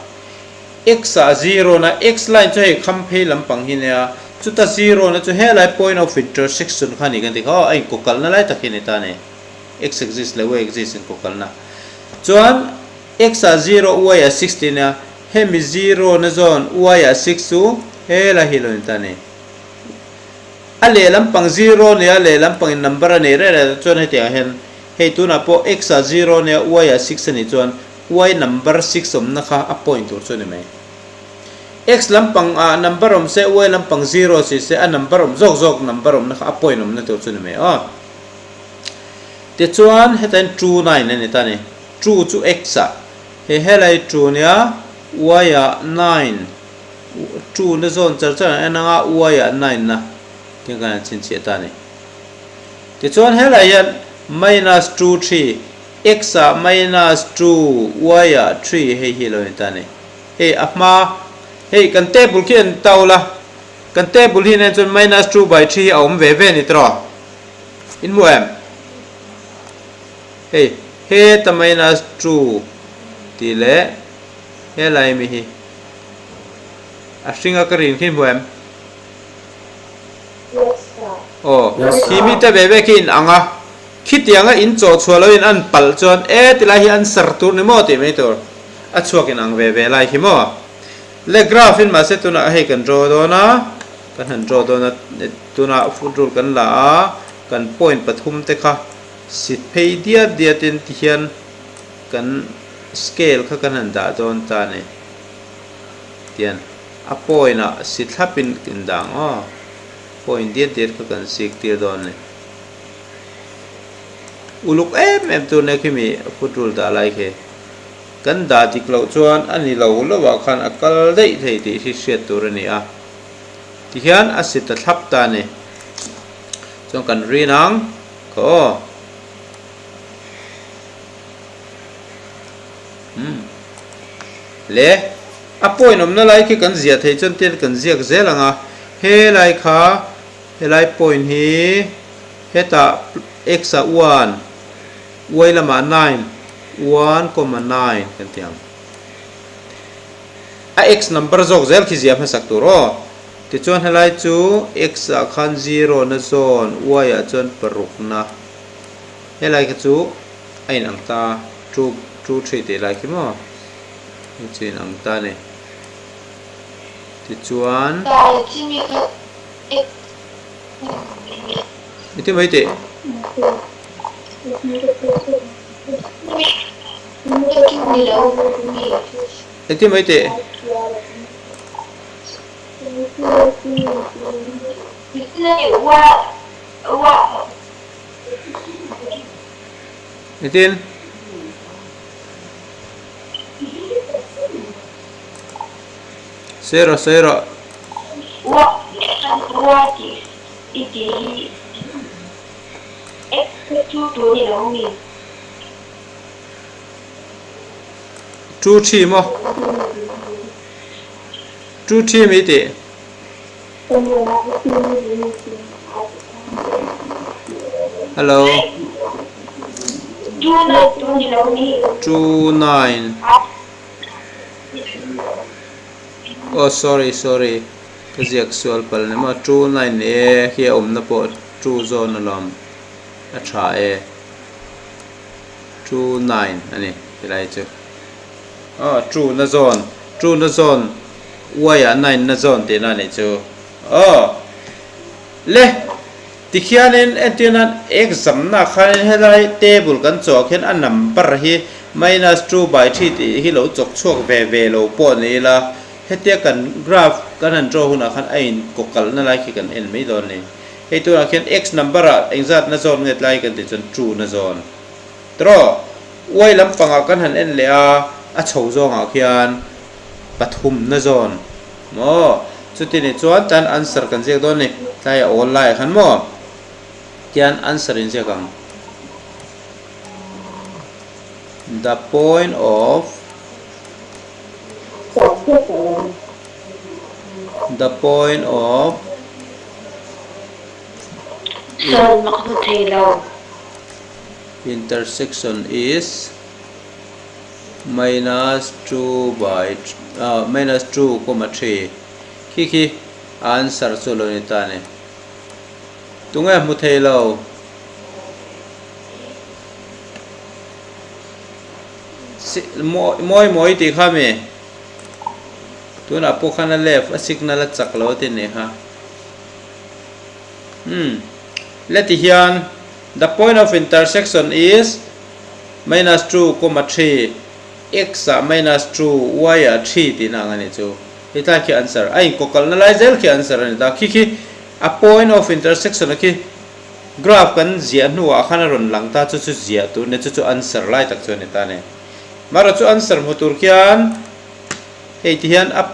X ah zero na x line chu hei kham phei lampang hi nia, chuta zero na chu helai point of intersection kha ni kan ti kha aw a inkawkalna lai tak hi a ni ta a ni, x axis leh y axis inkawkalna. Chuan x ah zero y ah six tih a nia, hemi zero na zawn y ah six chu helai hi a lo ni ta a ni. A leh lampang zero nia leh lampang in number a nei reng reng chuan hetiang ah hian hei tunah pawh x ah zero nia y ah six a nih chuan Y number six awmna kha a point tur chu a ni mai. X lampang ah number awm se, Y lampang zero si se, a number awm zawk zawk number awmna kha a point awmna tur chu a ni mai aw. Tichuan hetain two nine a ni ta a ni. Two chu X ah, he helai two nia Y ah nine, two na zawn char char an en anga Y ah nine na tiang khan an chhinchhiah ta a ni. Tichuan helai hian minus two three X ah minus two, Y ah three hei hi lo ni ta ni. Hei a hma, hei kan table khi an tau la, kan table hi nen chuan minus two by three hi a awm ve ve ni tawh. In hmu em? Hei heta minus two tih leh helai mi hi a hringa ka rin khi hmu em? Aw, khi mi te ve ve khi in ang a. Khitianga in chaw chhuah loin an palh chuan e ti lai hi an sar tur ni maw tih mai tur a chhuak in ang ve ve lai khi maw. Le graph in mahse tunah hei kan draw dawn a, kan han draw dawn a tunah foot rule kan la a, kan point pathum te kha sit phei diat diat in ti hian kan scale kha kan han dah dawn ta a ni. Tian a point ah si thlap in in dah ang aw, point diat diat kha kan sik tir dawn a ni. Uluk em em tur nia khimi foot rule dah lai khi kan dah dik loh chuan a ni lo lo ah khan a kal daih thei tih hi hriat tur a ni a tihian a si ta thlap ta a ni chuan kan rin ang khaw aw umm le a point awmna lai khi kan ziah theih chuan tian kan ziak zel ang a helai kha Helai point hi hetah x ah one, y lamah nine, one comma nine kan ti ang. A x number zawk zel khi ziah hmasak tur aw. Tichuan helai chu x ah khan zero na zawn, y ah chuan paruk na. Helai kha chu a inang ta, two, two three tih lai khi maw? Hei chu inang ta a ni. Tichuan. Iti mai teh. Iti mai teh. Nitin. Sawi rawh, sawi rawh. Two three maw? Two three mi tih? Hello. 29. Oh sorry sorry ka ziak sual pal ni maw 29 e khi a awmna pawh 2 zawn alawm a tha e 29 a ni tilai chu aw 2 na zawn 2 na zawn y ah 9 na zawn tihna a nih chu aw le Tikhianin entirnan exam na khanin helai table kan chawh khian a number hi minus 2 by 3 tih hi lo chawk chhuak ve ve lo pawh ni ila hetia kan graph kan han draw hunah khan a in kawkalhna lai khi kan en mai dawn a ni. Hei tunah khian x number ah engzat na zawn nge tlai kan tih chuan 2 na zawn tawh y lampangah kan han en leh a a chho zawngah khian pathum na zawn maw? Chuti nih chuan tan answer kan ziak dawn ni. Tlai a awl laiah khan maw? Tian answer in ziak ang. The point of The point of Intersection is minus 2 by minus 2 comma 3 khi khi a answer chu lo ni ta a ni. Tunge hmu thei lo? Mawi mawi tih kha mi? Tunah pawh khan a left a signal a chak lo a ti nih kha. Hmm. Le ti hian the point of intersection is Minus 2 comma 3, x ah minus 2, y ah 3 tihna ang a nih chu. Hetlai khi answer a inkawkalhna lai zel khi answer a ni ta. Khi khi a point of intersection a khi graph kan ziah hnuah khan a rawn lang ta chu chu ziah tur a ni chu chu answer lai tak chu a ni ta a ni. Marawh chu answer hmu tur khian hei ti hian a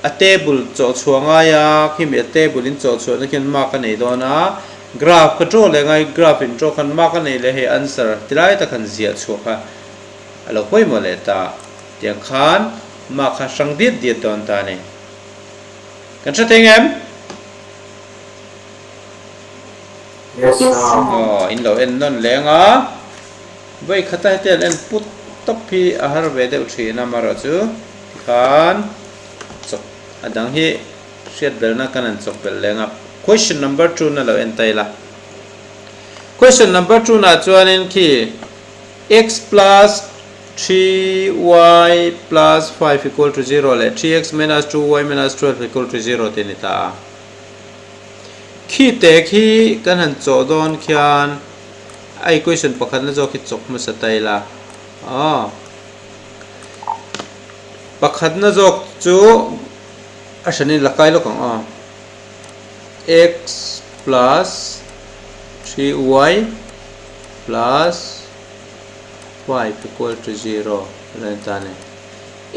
a table chawh chhuah ngai a, khimi a table in chawh chhuahna khian mark a nei dawn a, graph ka draw leh ngai, graph in draw khan mark a nei leh hei answer ti lai tak han ziah chhuah kha a lo pawimawh leh ta, tiang khan mark kha hrang diat diat dawn ta a ni. Kan hre thei ngem? Yes sir. Aw, in lo en nawn leng a, vawi khata hetiang en put tawp hi a har ve deuh thin a, amaherawhchu tikhan chawk a dang hi hriat belhna kan han chawk belh leng a. Question number 2 na lo en ta ila. Question number 2 nah chuanin khi x plus 3y plus 5 equal to 0 leh 3x minus 2y minus 12 equal to 0 tih a ni ta a. Khi te khi kan han chawh dawn khian a equation pakhatna zawk hi chawk hmasa ta ila. Aw. Pakhatna zawk chu a hranin la kai lawk ang aw. X plus 3y plus 5 equal to 0 a lo ni ta a ni.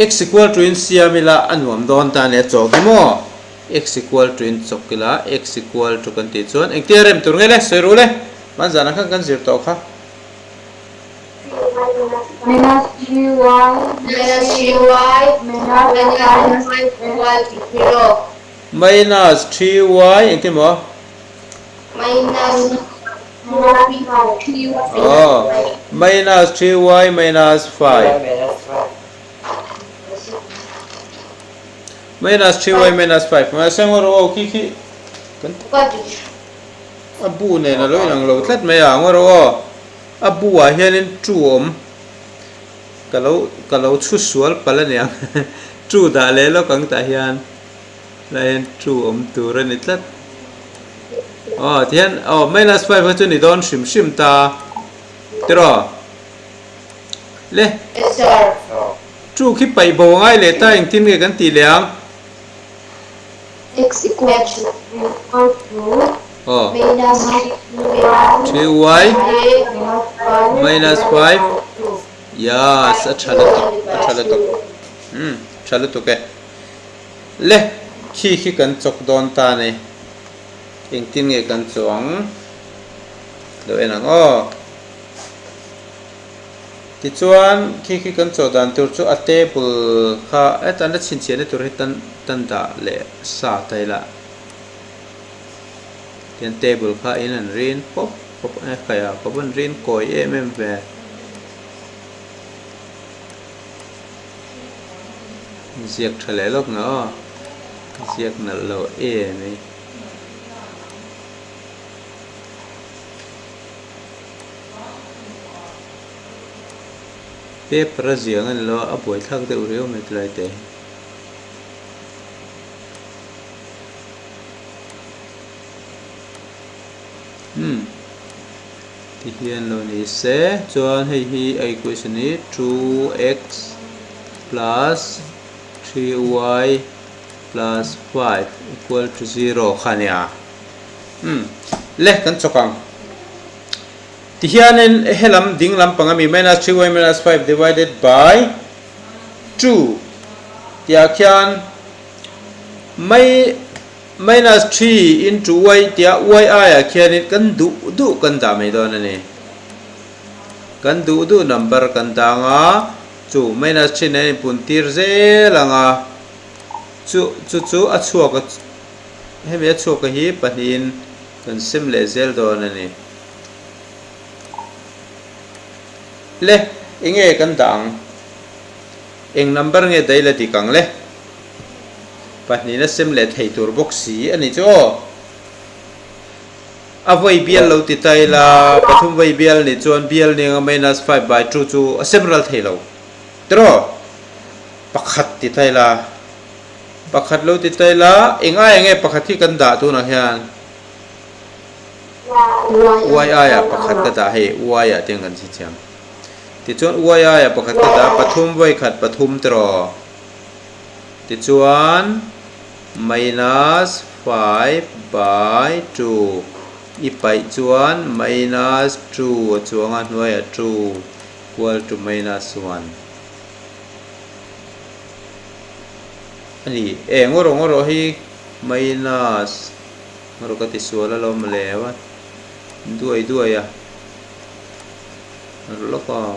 X equal to in siam ila a nuam dawn ta a ni a chawk hi maw? X equal to in chawk ila x equal to kan tih chuan engtia rem tur nge le? Sawi ru le. Hmanzanah khan kan zir tawh kha. Minus 3y Minus 3y minus minus 5 equal to 0. Minus 3y engtin maw? Minus 3y Oh, minus 3y minus 5. Minus 3y minus 5. Mahse ngaw rawh aw khi khi kan a bu nen a lo inang lo tlat mai a ngaw rawh aw. A bu ah hianin two awm ka lo ka lo chhu sual palh a niang two dah leh lawk ang tah hian lai hian two awm tur a ni tlat aw tihian aw minus 5 kha chu ni dawn hrim hrim ta tiraw le two khi paih bo a ngai leh ta engtin nge kan tih leh ang. X equal to equal to Aw. Minus 3 y minus 5 Yes, a tha lutuk, a tha lutuk. Umm, tha lutuk e. Le, khi khi kan chawk dawn ta ni. Engtin nge kan chuang? Lo en ang aw. Tichuan, khi khi kan chawh dan tur chu a table kha hetan la chhinchhiahna tur hi tan tan dah leh sa ta ila. Tian table kha in an rin pawp pawp a khaih a, ka vawn rin kawi em em ve. Ziak tha leh lawk na aw, ziak nalh lo em i. Paper a ziang a ni lo a, a buaithlak deuh riau mai tilai te hi. Umm ti hian lo ni se chuan hei hi a equation hi 2x plus 3y plus 5 equal to 0 kha a nia. Umm le kan chawk ang. Ti hianin helam ding lampang ami minus 3y minus 5 divided by 2 tihah khian mai minus 3 into y tia y aiah khianin kan duh duh kan dah mai dawn a ni. Kan duh duh number kan dang a, chu minus 3 nen inpun tir zel ang a, chu chu chu a chhuak a hemi a chhuak a hi pahnihin kan sem leh zel dawn a ni. Le, enge kan dah ang? Eng number nge daih la dik ang le? Pahnihna sem leh thei tur bawk si a nih chu aw. A vawi bial lo ti ta ila, pathum vawi bial nih chuan bial ning a minus 5 by 2 chu a sem ral thei lo. Tiraw? Pakhat ti ta ila, pakhat lo ti ta ila, eng aia nge pakhat hi kan dah tunah hian? Y aia pakhat ka dah hei, y ah tiang kan chhi chiang. Tichuan y aia pakhat ka dah pathum vawi khat pathum tiraw? Tichuan minus 5 by 2 i paih chuan minus 2 a chuang a hnuaiah 2 equal to minus 1 a ni. E ngaw rawh ngaw rawh hi minus ngaw rawh ka ti sual alawm mawle a duai duai a lawk a.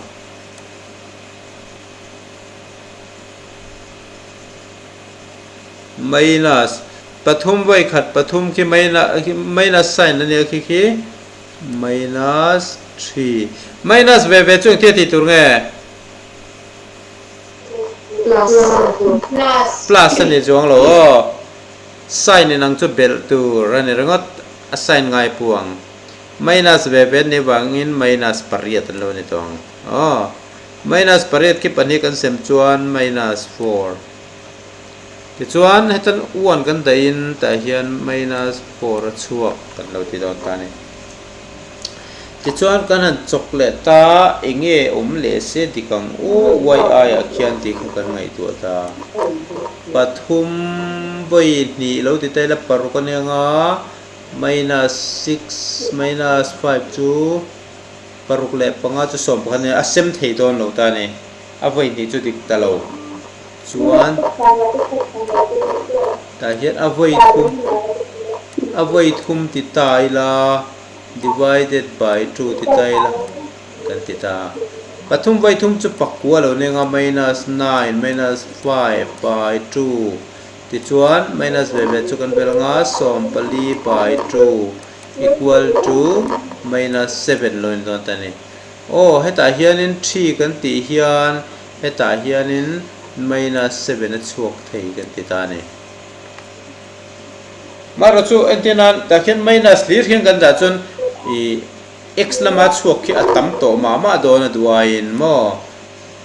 Minus pathum vawi khat pathum khi minus sign a nia khi khi minus 3 minus ve ve chu engtia tih tur nge? Plus a ni chuang lo aw sign in ang chu belh tur a ni ringawt a sign ngai puang minus ve ve ni vangin minus pariat an lo ni tawh ang aw. Minus pariat khi pahnih kan sem chuan minus 4. Tichuan hetan 1 kan dahin tah hian minus 4 a chhuak kan lo ti dawn ta a ni. Tichuan kan han chawk leh ta enge awm leh se dik ang u y aiah khian tih kha kan ngaihtuah ta. Pathum vawi hnih lo ti ta ila paruk a nia nga minus 6 minus 5 chu Paruk leh panga chu 11 nia a sem thei dawn lo ta a ni. A vawi hnih chu dik ta lo chuan tah hian a vawi thum a vawi thum ti ta ila divided by 2 ti ta ila kan ti ta. Pathum vawi thum chu pakua lo nia nga minus 9 minus 5 by 2 tichuan minus ve ve chu kan bel anga 14 by 2. Equal to minus 7 lo in dawn ta ni. Aw hetah hianin 3 kan tih hian hetah hianin minus 7 a chhuak thei kan ti ta ni. Marawh chu entir nan tah khian minus hlir hian kan dah chuan ih x lama chhuak khi a tam tawh mah mah dawn a duh aiin maw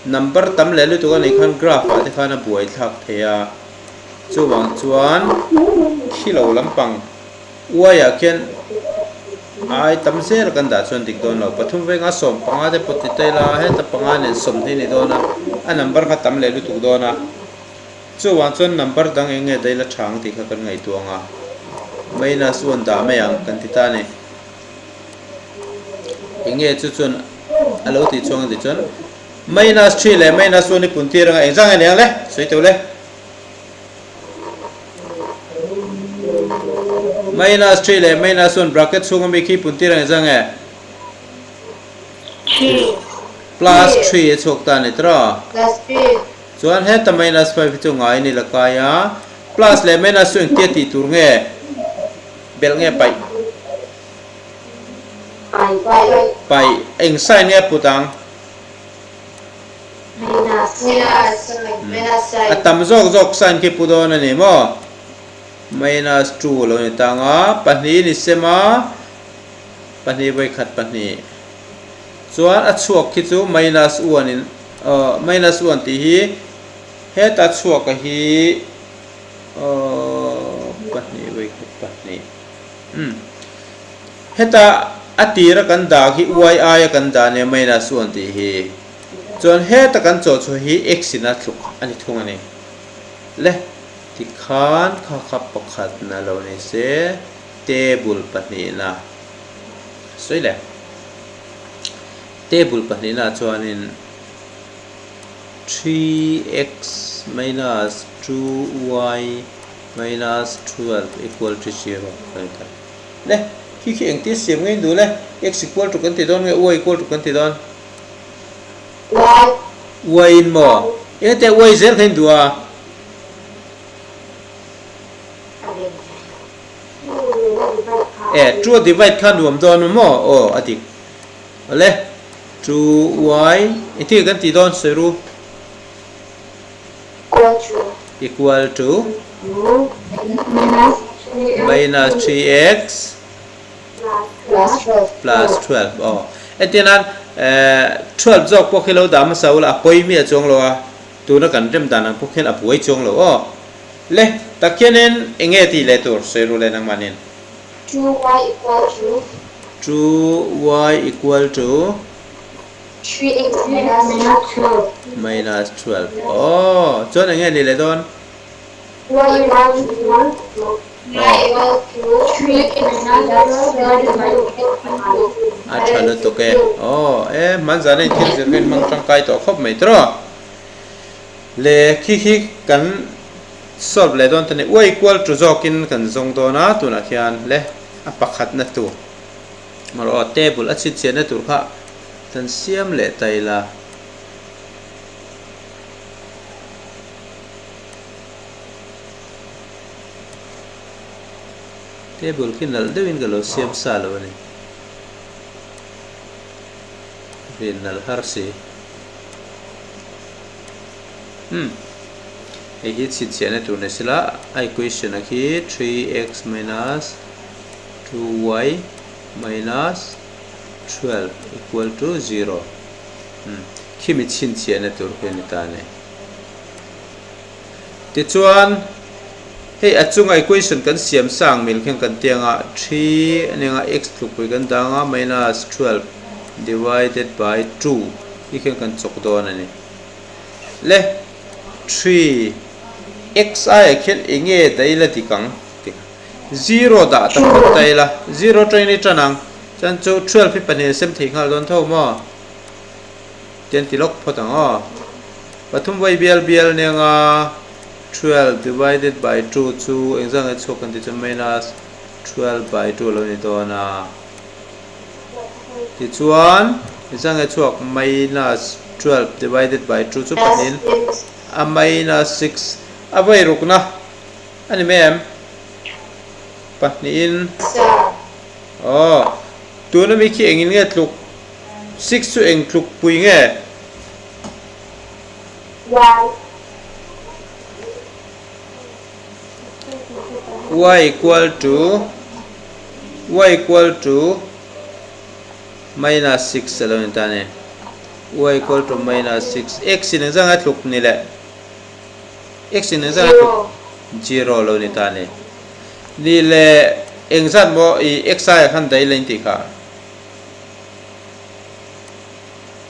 number tam leh lutuk a nih khan graph ah te khan a buai thlak thei a chuvang chuan khi lo lampang Uaiah khian ai tam zel kan dah chuan dik dawn lo. Pathum venga 15 te pawh ti ta ila heta panga nen 20 ni dawn a, a number kha tam leh lutuk dawn a. Chuvang chuan number dang eng nge daih la tha ang tih kha kan ngaihtuah ang a, minus one dah mai ang kan ti ta a ni. Eng nge chu chuan a lo tih chuang a tih chuan minus three leh minus one hi pun tir anga engzah nge ni ang le? Sawi teuh le. Minus three leh minus one bracket chhung ami khi pun tir ang engzah nge? Three. Plus three a chhuak ta a ni tawh. Plus three. Chuan heta minus five hi chu ngai ni la kai a, plus leh minus chu engtia tih tur nge? Belh nge paih? Paih. Paih. Eng sign nge put ang? Minus. Minus. Minus sign. A tam zawk zawk sign khi pu dawn a ni maw? Minus two a lo ni tang a, pahnih ni sem a, pahnih vawikhat pahnih. Chuan a chhuak khi chu minus one in aw minus one tih hi heta chhuak a hi aw pahnih vawikhat pahnih umm heta a tira kan dah khi y aia kan dah nia minus one tih hi chuan heta kan chawh chhuah hi x in a tluk a ni thung a ni le tikhan kha kha pakhat na lo ni se table pahnihna. Sawi le. Table pahnihna chuanin 3x minus 2y minus 12 equal to 0 kan ti ta. Le, khi khi engtin siam ngei duh le? X equal to kan ti dawn nge y equal to kan ti dawn? Y. Y in maw? Engte y zel kha in duh a? E, two a divide kha nuam dawn a maw? Aw, a dik. Awle, two y, engtin nge kan tih dawn sawi ru? Equal to. Equal to. Minus 3x. Plus 12. Plus 12, aw. Entir nan, 12 zawk pawh khi lo dah hmasa ula, a pawi miah chuang lo a, tuna kan rem dan ang pawh khian a buai chuang lo aw. Le, tak hianin eng nge tih leh tur sawi ru le nangmahnin? 2y equal to. 2y equal to. 3x minus 12. Minus 12. Aw, chuan eng nge ni leh dawn? Y equal to. Y equal to 3x minus 12 divided by 2. A tha lutuk e. Aw, e, hmanzana in thil zir kha in hmang tangkai tawh khawp mai tawh. Le khi khi kan solve leh dawn ta ni. Y equal to zawkin kan zawng dawn a, tunah khian le a pakhatna tur erawh aw table a chhinchhiahna tur kha kan siam leh ta ila. Table khi nalh deuhin ka lo siam sa lo a ni. Rin nalh har si. Umm hei hi chhinchhiahna tur ni sela a equation a khi 3x minus 2y minus 12 equal to 0 umm khimi chhinchhiahna tur khi a ni ta a ni. Tichuan hei a chunga equation kan siam sang mil khian kan ti anga 3 a ni anga x tlukpui kan dang a minus 12 divided by 2 hi khian kan chawk dawn a ni. Le, three, x aiah khian eng nge daih ila dik ang? Ti kha. Zero dah ta phawt ta ila, zero atangin i tan ang. Chuan chu 12 hi pahnih a sem thei nghal dawn tho maw? Tian ti lawk phawt ang aw. Pathum vawi bial bial nia nga 12 divided by 2 chu engzah nge chhuak kan tih chuan minus 12 by 2 a lo ni dawn a. Tichuan, engzah nge chhuak minus 12 divided by 2 chu pahnihin a minus 6 a vawi rukna a ni mai em? Pahnihin aw tuna mi khi engin nge tluk 6 chu eng tluk pui nge? Y equal to y equal to minus 6 a lo ni ta a ni. Y equal to minus 6 x in engzah nge tluk ni le? X in engzah nge tluk? 0 lo ni ta a ni. Ni le engzat maw i x aia khan daih la in tih kha?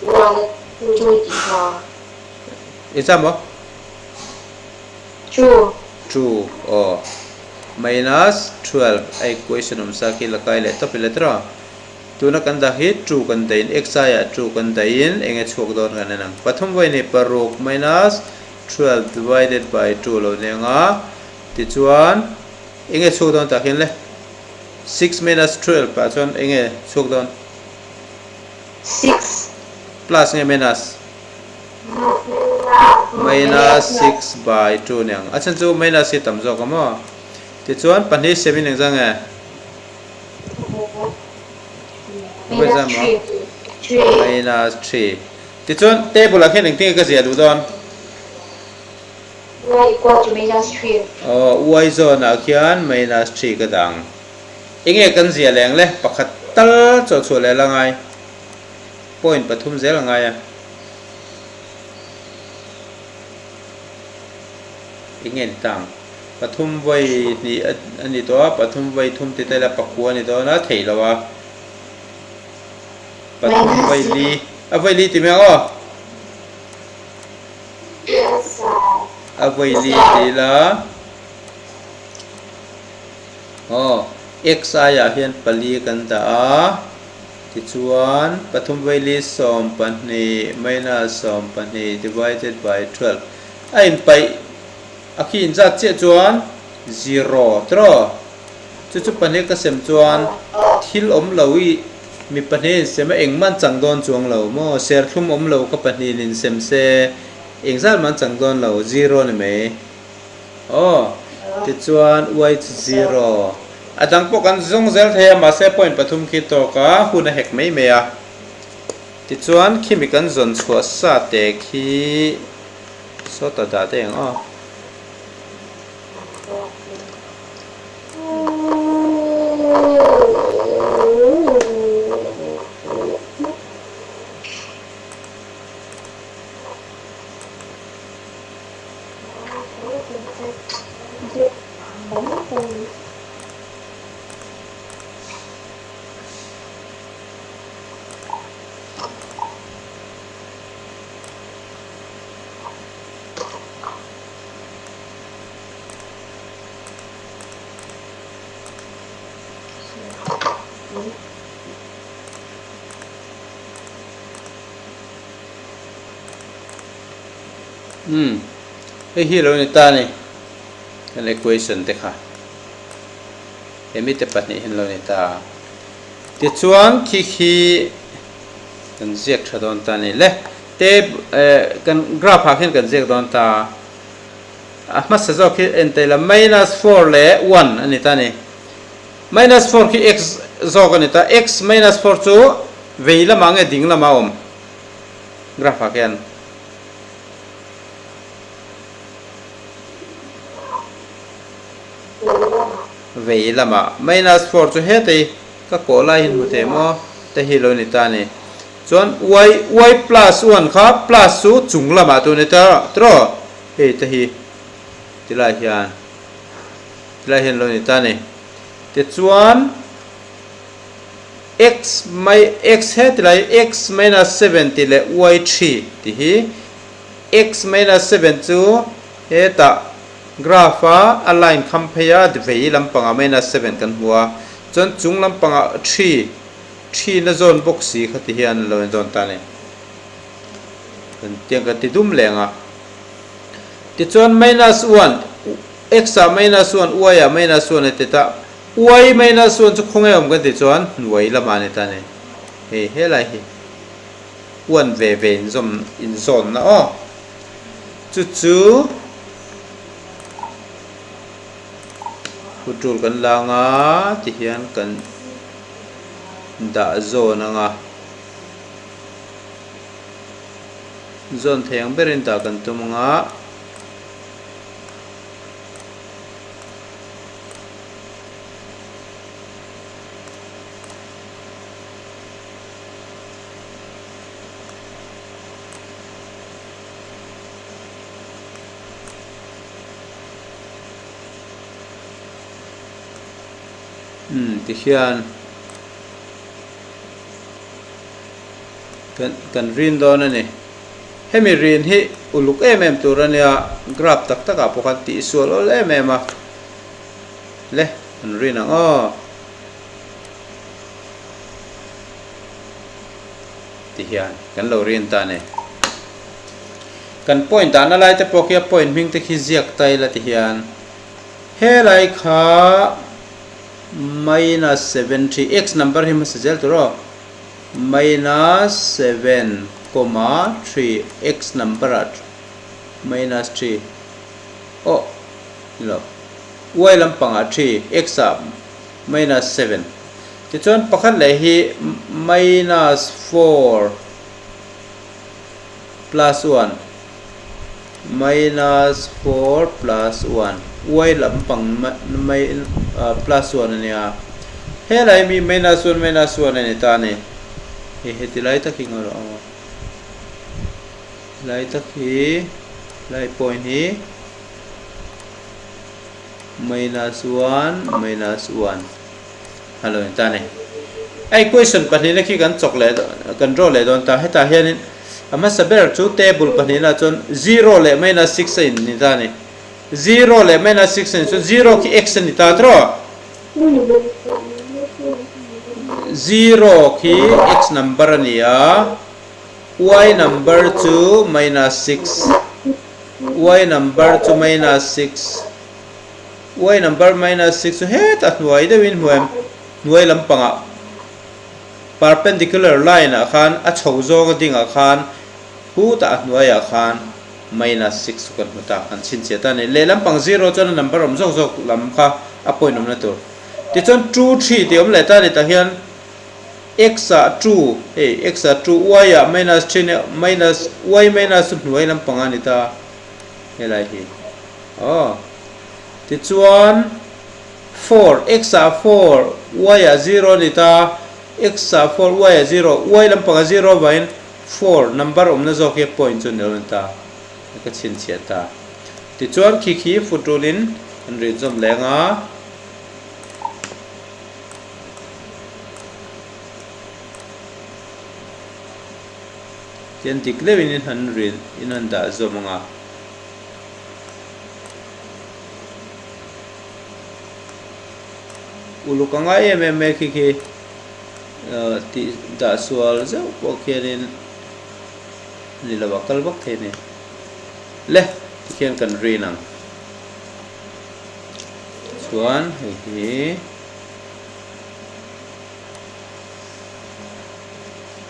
1 2 tih kha. Engzat maw? Two. Two aw. Minus 12 a equation awm sa khi la kai leh tawp ila tiraw? Tuna kan dah hi two kan dahin x aiah two kan dahin eng nge chhuak dawn kan en ang. Pathum vawi ni paruk minus 12 divided by two lo ni ang a, tichuan eng nge chhuak dawn tah khian le? Six minus 12 ah chuan eng nge chhuak dawn? Six. Plus nge minus? Minus 6 by 2 ni ang. A chhan chu minus hi tam zawk a maw? Tichuan pahnih sem in engzah nge? Minus 3. Minus 3. Tichuan table ah khian engtin nge ka ziah duh dawn? Y equal to minus 3. Aw, y zawn ah khian minus 3 ka dah ang. Enge kan ziah leh ang le? Pakhat tal chawh chhuah leh la ngai. Point pathum zel a ngai a. Enge ni ta ang? Pathum vawi hnih a ni tawh a, pathum vawi thum ti ta ila pakua a ni dawn a, theih lo a. Pathum vawi li, a vawi li ti mai ang aw. A vawi li ti ila. Aw, x aiah hian pali kan dah a. Tichuan, pathum vaili 12 minus 12 divided by 12 a inpaih a khi inzat chiah chuan zero tiraw? Chu chu pahnih ka sem chuan thil awm lo i mi pahnih insem a engmah an chang dawn chuang lo maw? Serthlum awm lo ka pahnihin insem se engzat mah an chang dawn lo, zero ni mai. Aw, tichuan y chu zero. A dang pawh kan zawng zel thei a, mahse point pathum khi tawk a, hun a hek mai mai a. Tichuan khimi kan zawn chhuah sa te khi sawta dah te ang aw. Umm hei hi lo ni ta a ni kan equation te kha he mite pahnih hian lo ni ta a tichuan khi khi kan ziak tha dawn ta a ni le te eh kan graph ah khian kan ziak dawn ta a a hmasa zawk hi en taila minus four leh one a ni ta a ni minus four khi x zawk a ni ta x minus four chu vei lamah nge ding lamah a awm graph ah khian. Vei lamah minus four chu hetei ka kawh lai hi hmu thei maw te hi lo ni ta a ni. Chuan y y plus one kha plus chu chung lamah tur a ni ta tiraw hei te hi tilai hian tilai hian lo ni ta a ni. Tichuan x mai x heti lai x minus seven tih leh y three tih hi x minus seven chu hetah graph a a line kham phei a vei lampangah minus seven kan hmu a chuan chung lampangah three three na zawn bawk si kha ti hian a lo inzawn ta a ni kan tiang kan ti dum leng a tichuan minus one x ah minus one y ah minus one a ti ta. Uai minus one chu khawnge awm kan tih chuan hnuai lamah a ni ta a ni. Hei helai hi one ve ve inzawm inzawnna aw. Chu chu kut tul kan la anga tihian kan dah zawn anga zawn thei ang berin dah kan tum anga. Umm tihian kan kan rin dawn a ni. Hemi rin hi uluk em em tur a nia, graph tak takah pawh khan tihsual awl em em a. Le, an rin ang aw. Ti hian kan lo rin ta a ni. Kan point dahna lai te pawh khi a point hming te khi ziak ta ila ti hian helai kha minus 73 x number hi hmasa zel tur aw minus 7 comma 3 x number ah minus 3 aw ni lo y lampangah 3 x ah minus 7 tichuan pakhat leh hi minus 4 plus 1 minus 4 plus 1 y lampang plus 1 a nia helai mi minus 1 minus 1 a ni ta a ni hei heti lai tak hi ngaw rawh aw lai tak hi lai point hi minus 1 minus 1 a lo ni ta a ni. A equation pahnihna khi kan chawk leh kan draw leh dawn ta. Hetah hianin a hmasa ber chu table pahnihna chuan zero leh minus six a in ni ta a ni. Zero leh minus six a ni chuan zero khi x a ni ta tawh. Zero khi x number a ni a, y number chu minus six, y number chu minus six. Y number minus six chu hetah hnuai deuhin hmu em? Hnuai lampangah perpendicular line ah khan a chho zawng a dingah khan hutah a hnuaiah khan minus six chu kan hmu ta kan chhinchhiah ta a ni. Lehlam pang zero chuan a number awm zawk zawk lam kha a point awmna tur. Tichuan two three tih awm leh ta a ni tah hian x ah two hei x ah two y ah minus three nia minus y minus chu hnuai lampang a ni ta helai hi aw. Tichuan, four, x ah four, y ah zero a ni ta, x ah four, y ah zero, y lampangah zero avangin four number awmna zawk hi a point chu a ni lo a ni ta, ka chhinchhiah ta. Tichuan, khi khi foot rule in an rin zawm leng a. Tian dik deuhin in han rin in han dah zawm ang a. Uluk a ngai em em mai khi khi tih dah sual zeuh pawh khianin ni lo a kal vak thei a ni. Le tikhian kan rin ang. Chuan hei hi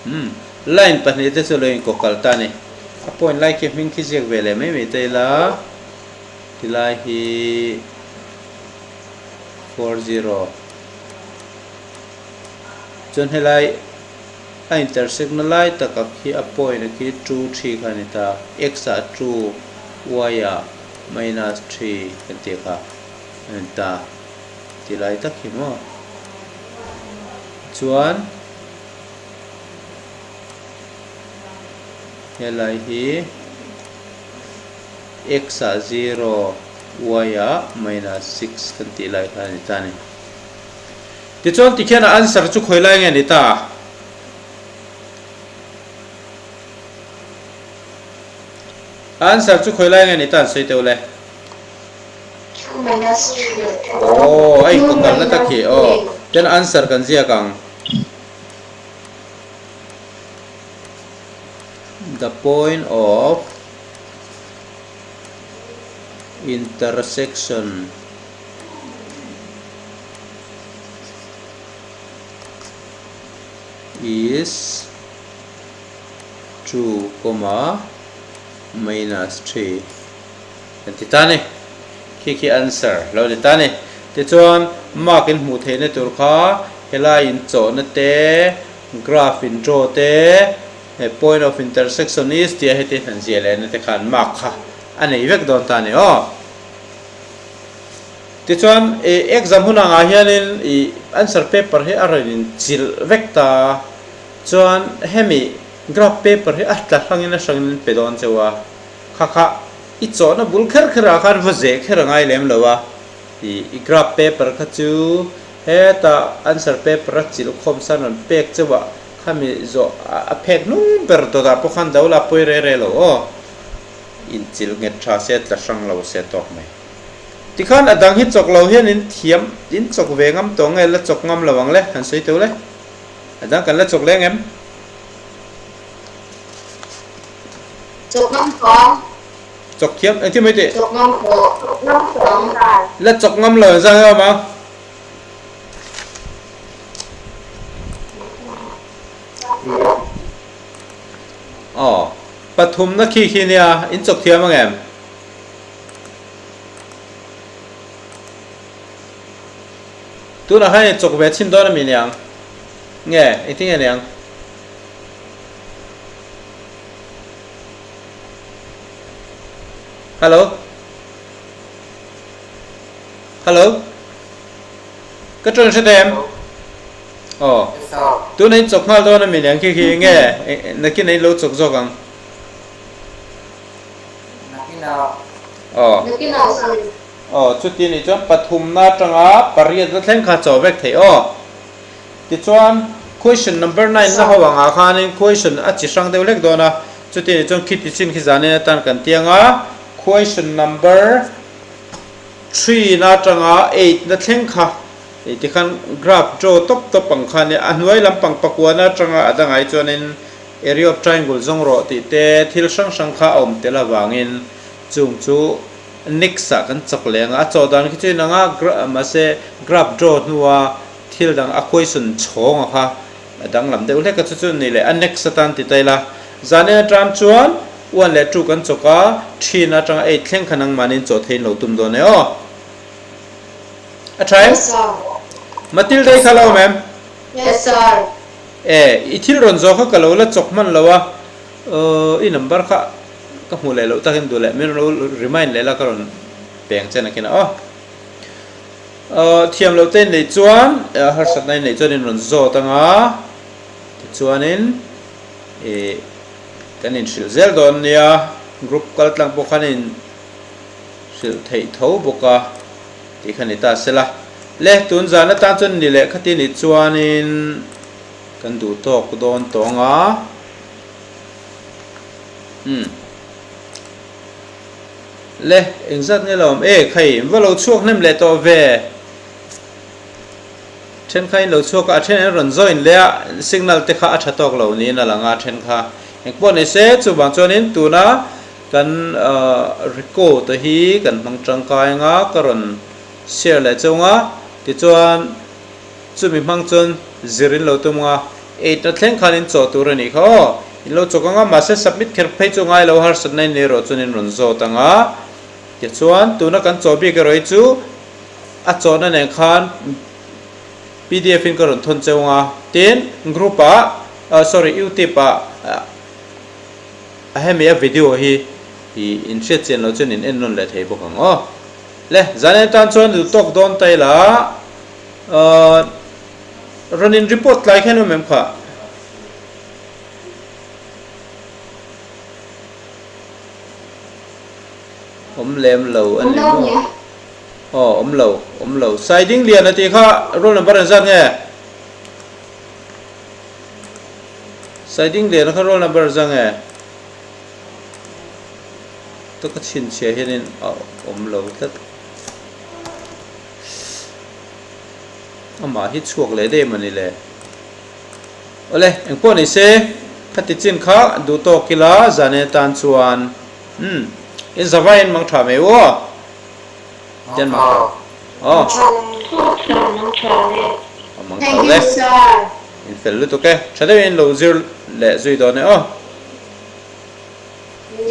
umm line pahnih te chu lo inkawkal ta a ni. A point lai khi hming khi ziak ve leh mai mai ta ila. Tilai hi 40 chuan helai a intersect na lai taka khi a point a khi two three kha a ni ta x ah two y ah minus three kan tih kha a ni ta tilai tak hi maw chuan helai hi. X ah zero, Y ah minus six kan tih lai kha a ni ta a ni. Tichuan tikhian a answer chu khawi lai nge a ni ta? A answer chu khawi lai nge a ni ta an sawi teuh le? Two minus three. Aw, a inkawkalna tak hi aw. Tichuan answer kan ziak ang. The point of intersection is 2 comma minus 3 kan ti ta ni khi khi answer lo ni ta ni tichuan mark in hmuh theihna tur kha helai in chawhna te graph in draw te He point of intersection is tia heti han ziah leh na te khan mark kha a nei vek dawn ta a ni aw. Tichuan i exam hun angah hianin i answer paper hi a rawn in chilh vek ta a, chuan hemi graph paper hi a tla hrangin a hrangin an pe dawn cheu a, kha kha i chawhna bul kher kher ah khan va zeh kher a ngai lem lo a, i i graph paper kha chu heta answer paper a chilh khawm san rawn pek cheu a. Khami zawh a phek hnung ber dawtah pawh khan do la pawi re re lo aw. Inchilh nghet tha se tla hrang lo se tawk mai. Tikhan a dang hi chawk lo hian in thiam in chawk ve ngam tawh nge la chawk ngam lo ang le han sawi teuh le. A dang kan la chawk leng em? Chawk ngam tawh. Chawk thiam engtin mai tih? Chawk ngam tawh. Chawk ngam tawh ang sir. La chawk ngam lo ang zang em ang? Aw pathumna khi khi nia in chawk thiam ang em? Tunah khan in chawk ve chhin dawn ami niang? Nge engtin nge niang? Hello? Hello? Ka tawng hre thei em? Aw. Tunah in chawk nghal dawn ami niang khi khi nge nakin ah in lo chawk zawk ang? Aw. Aw, chuti nih chuan pathumna atanga pariat va thleng kha chaw vek theih aw. Tichuan, question number nine la ho angah khanin question a chi hrang deuh hlek dawn a, chuti nih chuan khiti chin khi zanin atan kan tiang a, question number three na atanga eight na thleng kha tikhan graph draw tawp tawp ang kha nia, a hnuai lampang pakuana atanga a dangah hi chuanin area of triangle zawng rawh tih te thil hrang hrang kha a awm tel avangin chung chu Next ah kan chak leh ang a, a chawh dan khi chu inang a, mahse graph draw hnua thil dang a question chhawng a kha a danglam deuh hlek a, chu chu ni leh a next atan ti ta ila. Zanin atang chuan one leh two kan chawk a, three na atanga eight thleng kha nangmahniin chawh theiin lo tum dawn e aw. A tha em? Yes sir. Matilda i kha lo awm em? Yes sir. E, i thil rawn zawh kha ka lo la chawk hman lo a, i number kha Ka hmuh leh loh takin duh leh min lo remind leh la ka rawn peng che nakin aw. Thiam loh te in neih chuan harsatna in neih chuan in rawn zawt anga tichuanin ih kan inhrilh zel dawn nia group kal tlang pawh khan in hrilh theih tho bawk a tih kha ni ta sela. Le tun zan atan chuan ni leh khati nih chuanin kan duh tawk dawn tawh anga. Umm. Le, engzat nge lo awm e, khai, va lo chhuak hnem leh tawh ve. Then kha in lo chhuak a, a then an rawn join leh a, signal te kha a tha tawk lo niin a lang a, then kha engpawh ni se, chuvang chuanin tuna kan record te hi kan hmang tangkai anga ka rawn share leh cheu nga, tichuan Chumi hmang chuan zir in lo tum nga, eight na thleng khan in chawh tur a nih kha aw. In lo chawk anga mahse submit kher phei chu ngai lo harsatna in erawh chuan in rawn zawt anga. Tichuan tuna kan chawh bik erawh hi chu a chawhna nen khan pdf in ka rawn thawn cheu anga tin group ah sorry youtube ah a hemi a video hi in hriat chian loh chuan in en nawn leh thei bawk ang aw. Le zan en tan chuan duh tawk dawn ta ila. Ahh rawn in report tlai khan awm em kha? Awm lem lo a ni maw? Aw awm lo awm lo. Saiding Lian a tih kha roll number engzat nge? Saiding Lian a kha roll number engzat nge? Ta ka chhinchhiah hianin a awm lo tlat. Amah hi chhuak leh daih mawni le. Awle, engpawh ni se, khati chin kha duh tawk ila zan atan chuan umm in zavai in mang tha mai u aw. Tian mang tha. Aw. Mang tha le. Mang tha le. In fel lutuk e. Tha deuhin in lo zir leh zui dawn e aw.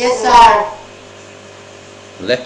Yes sir. Le.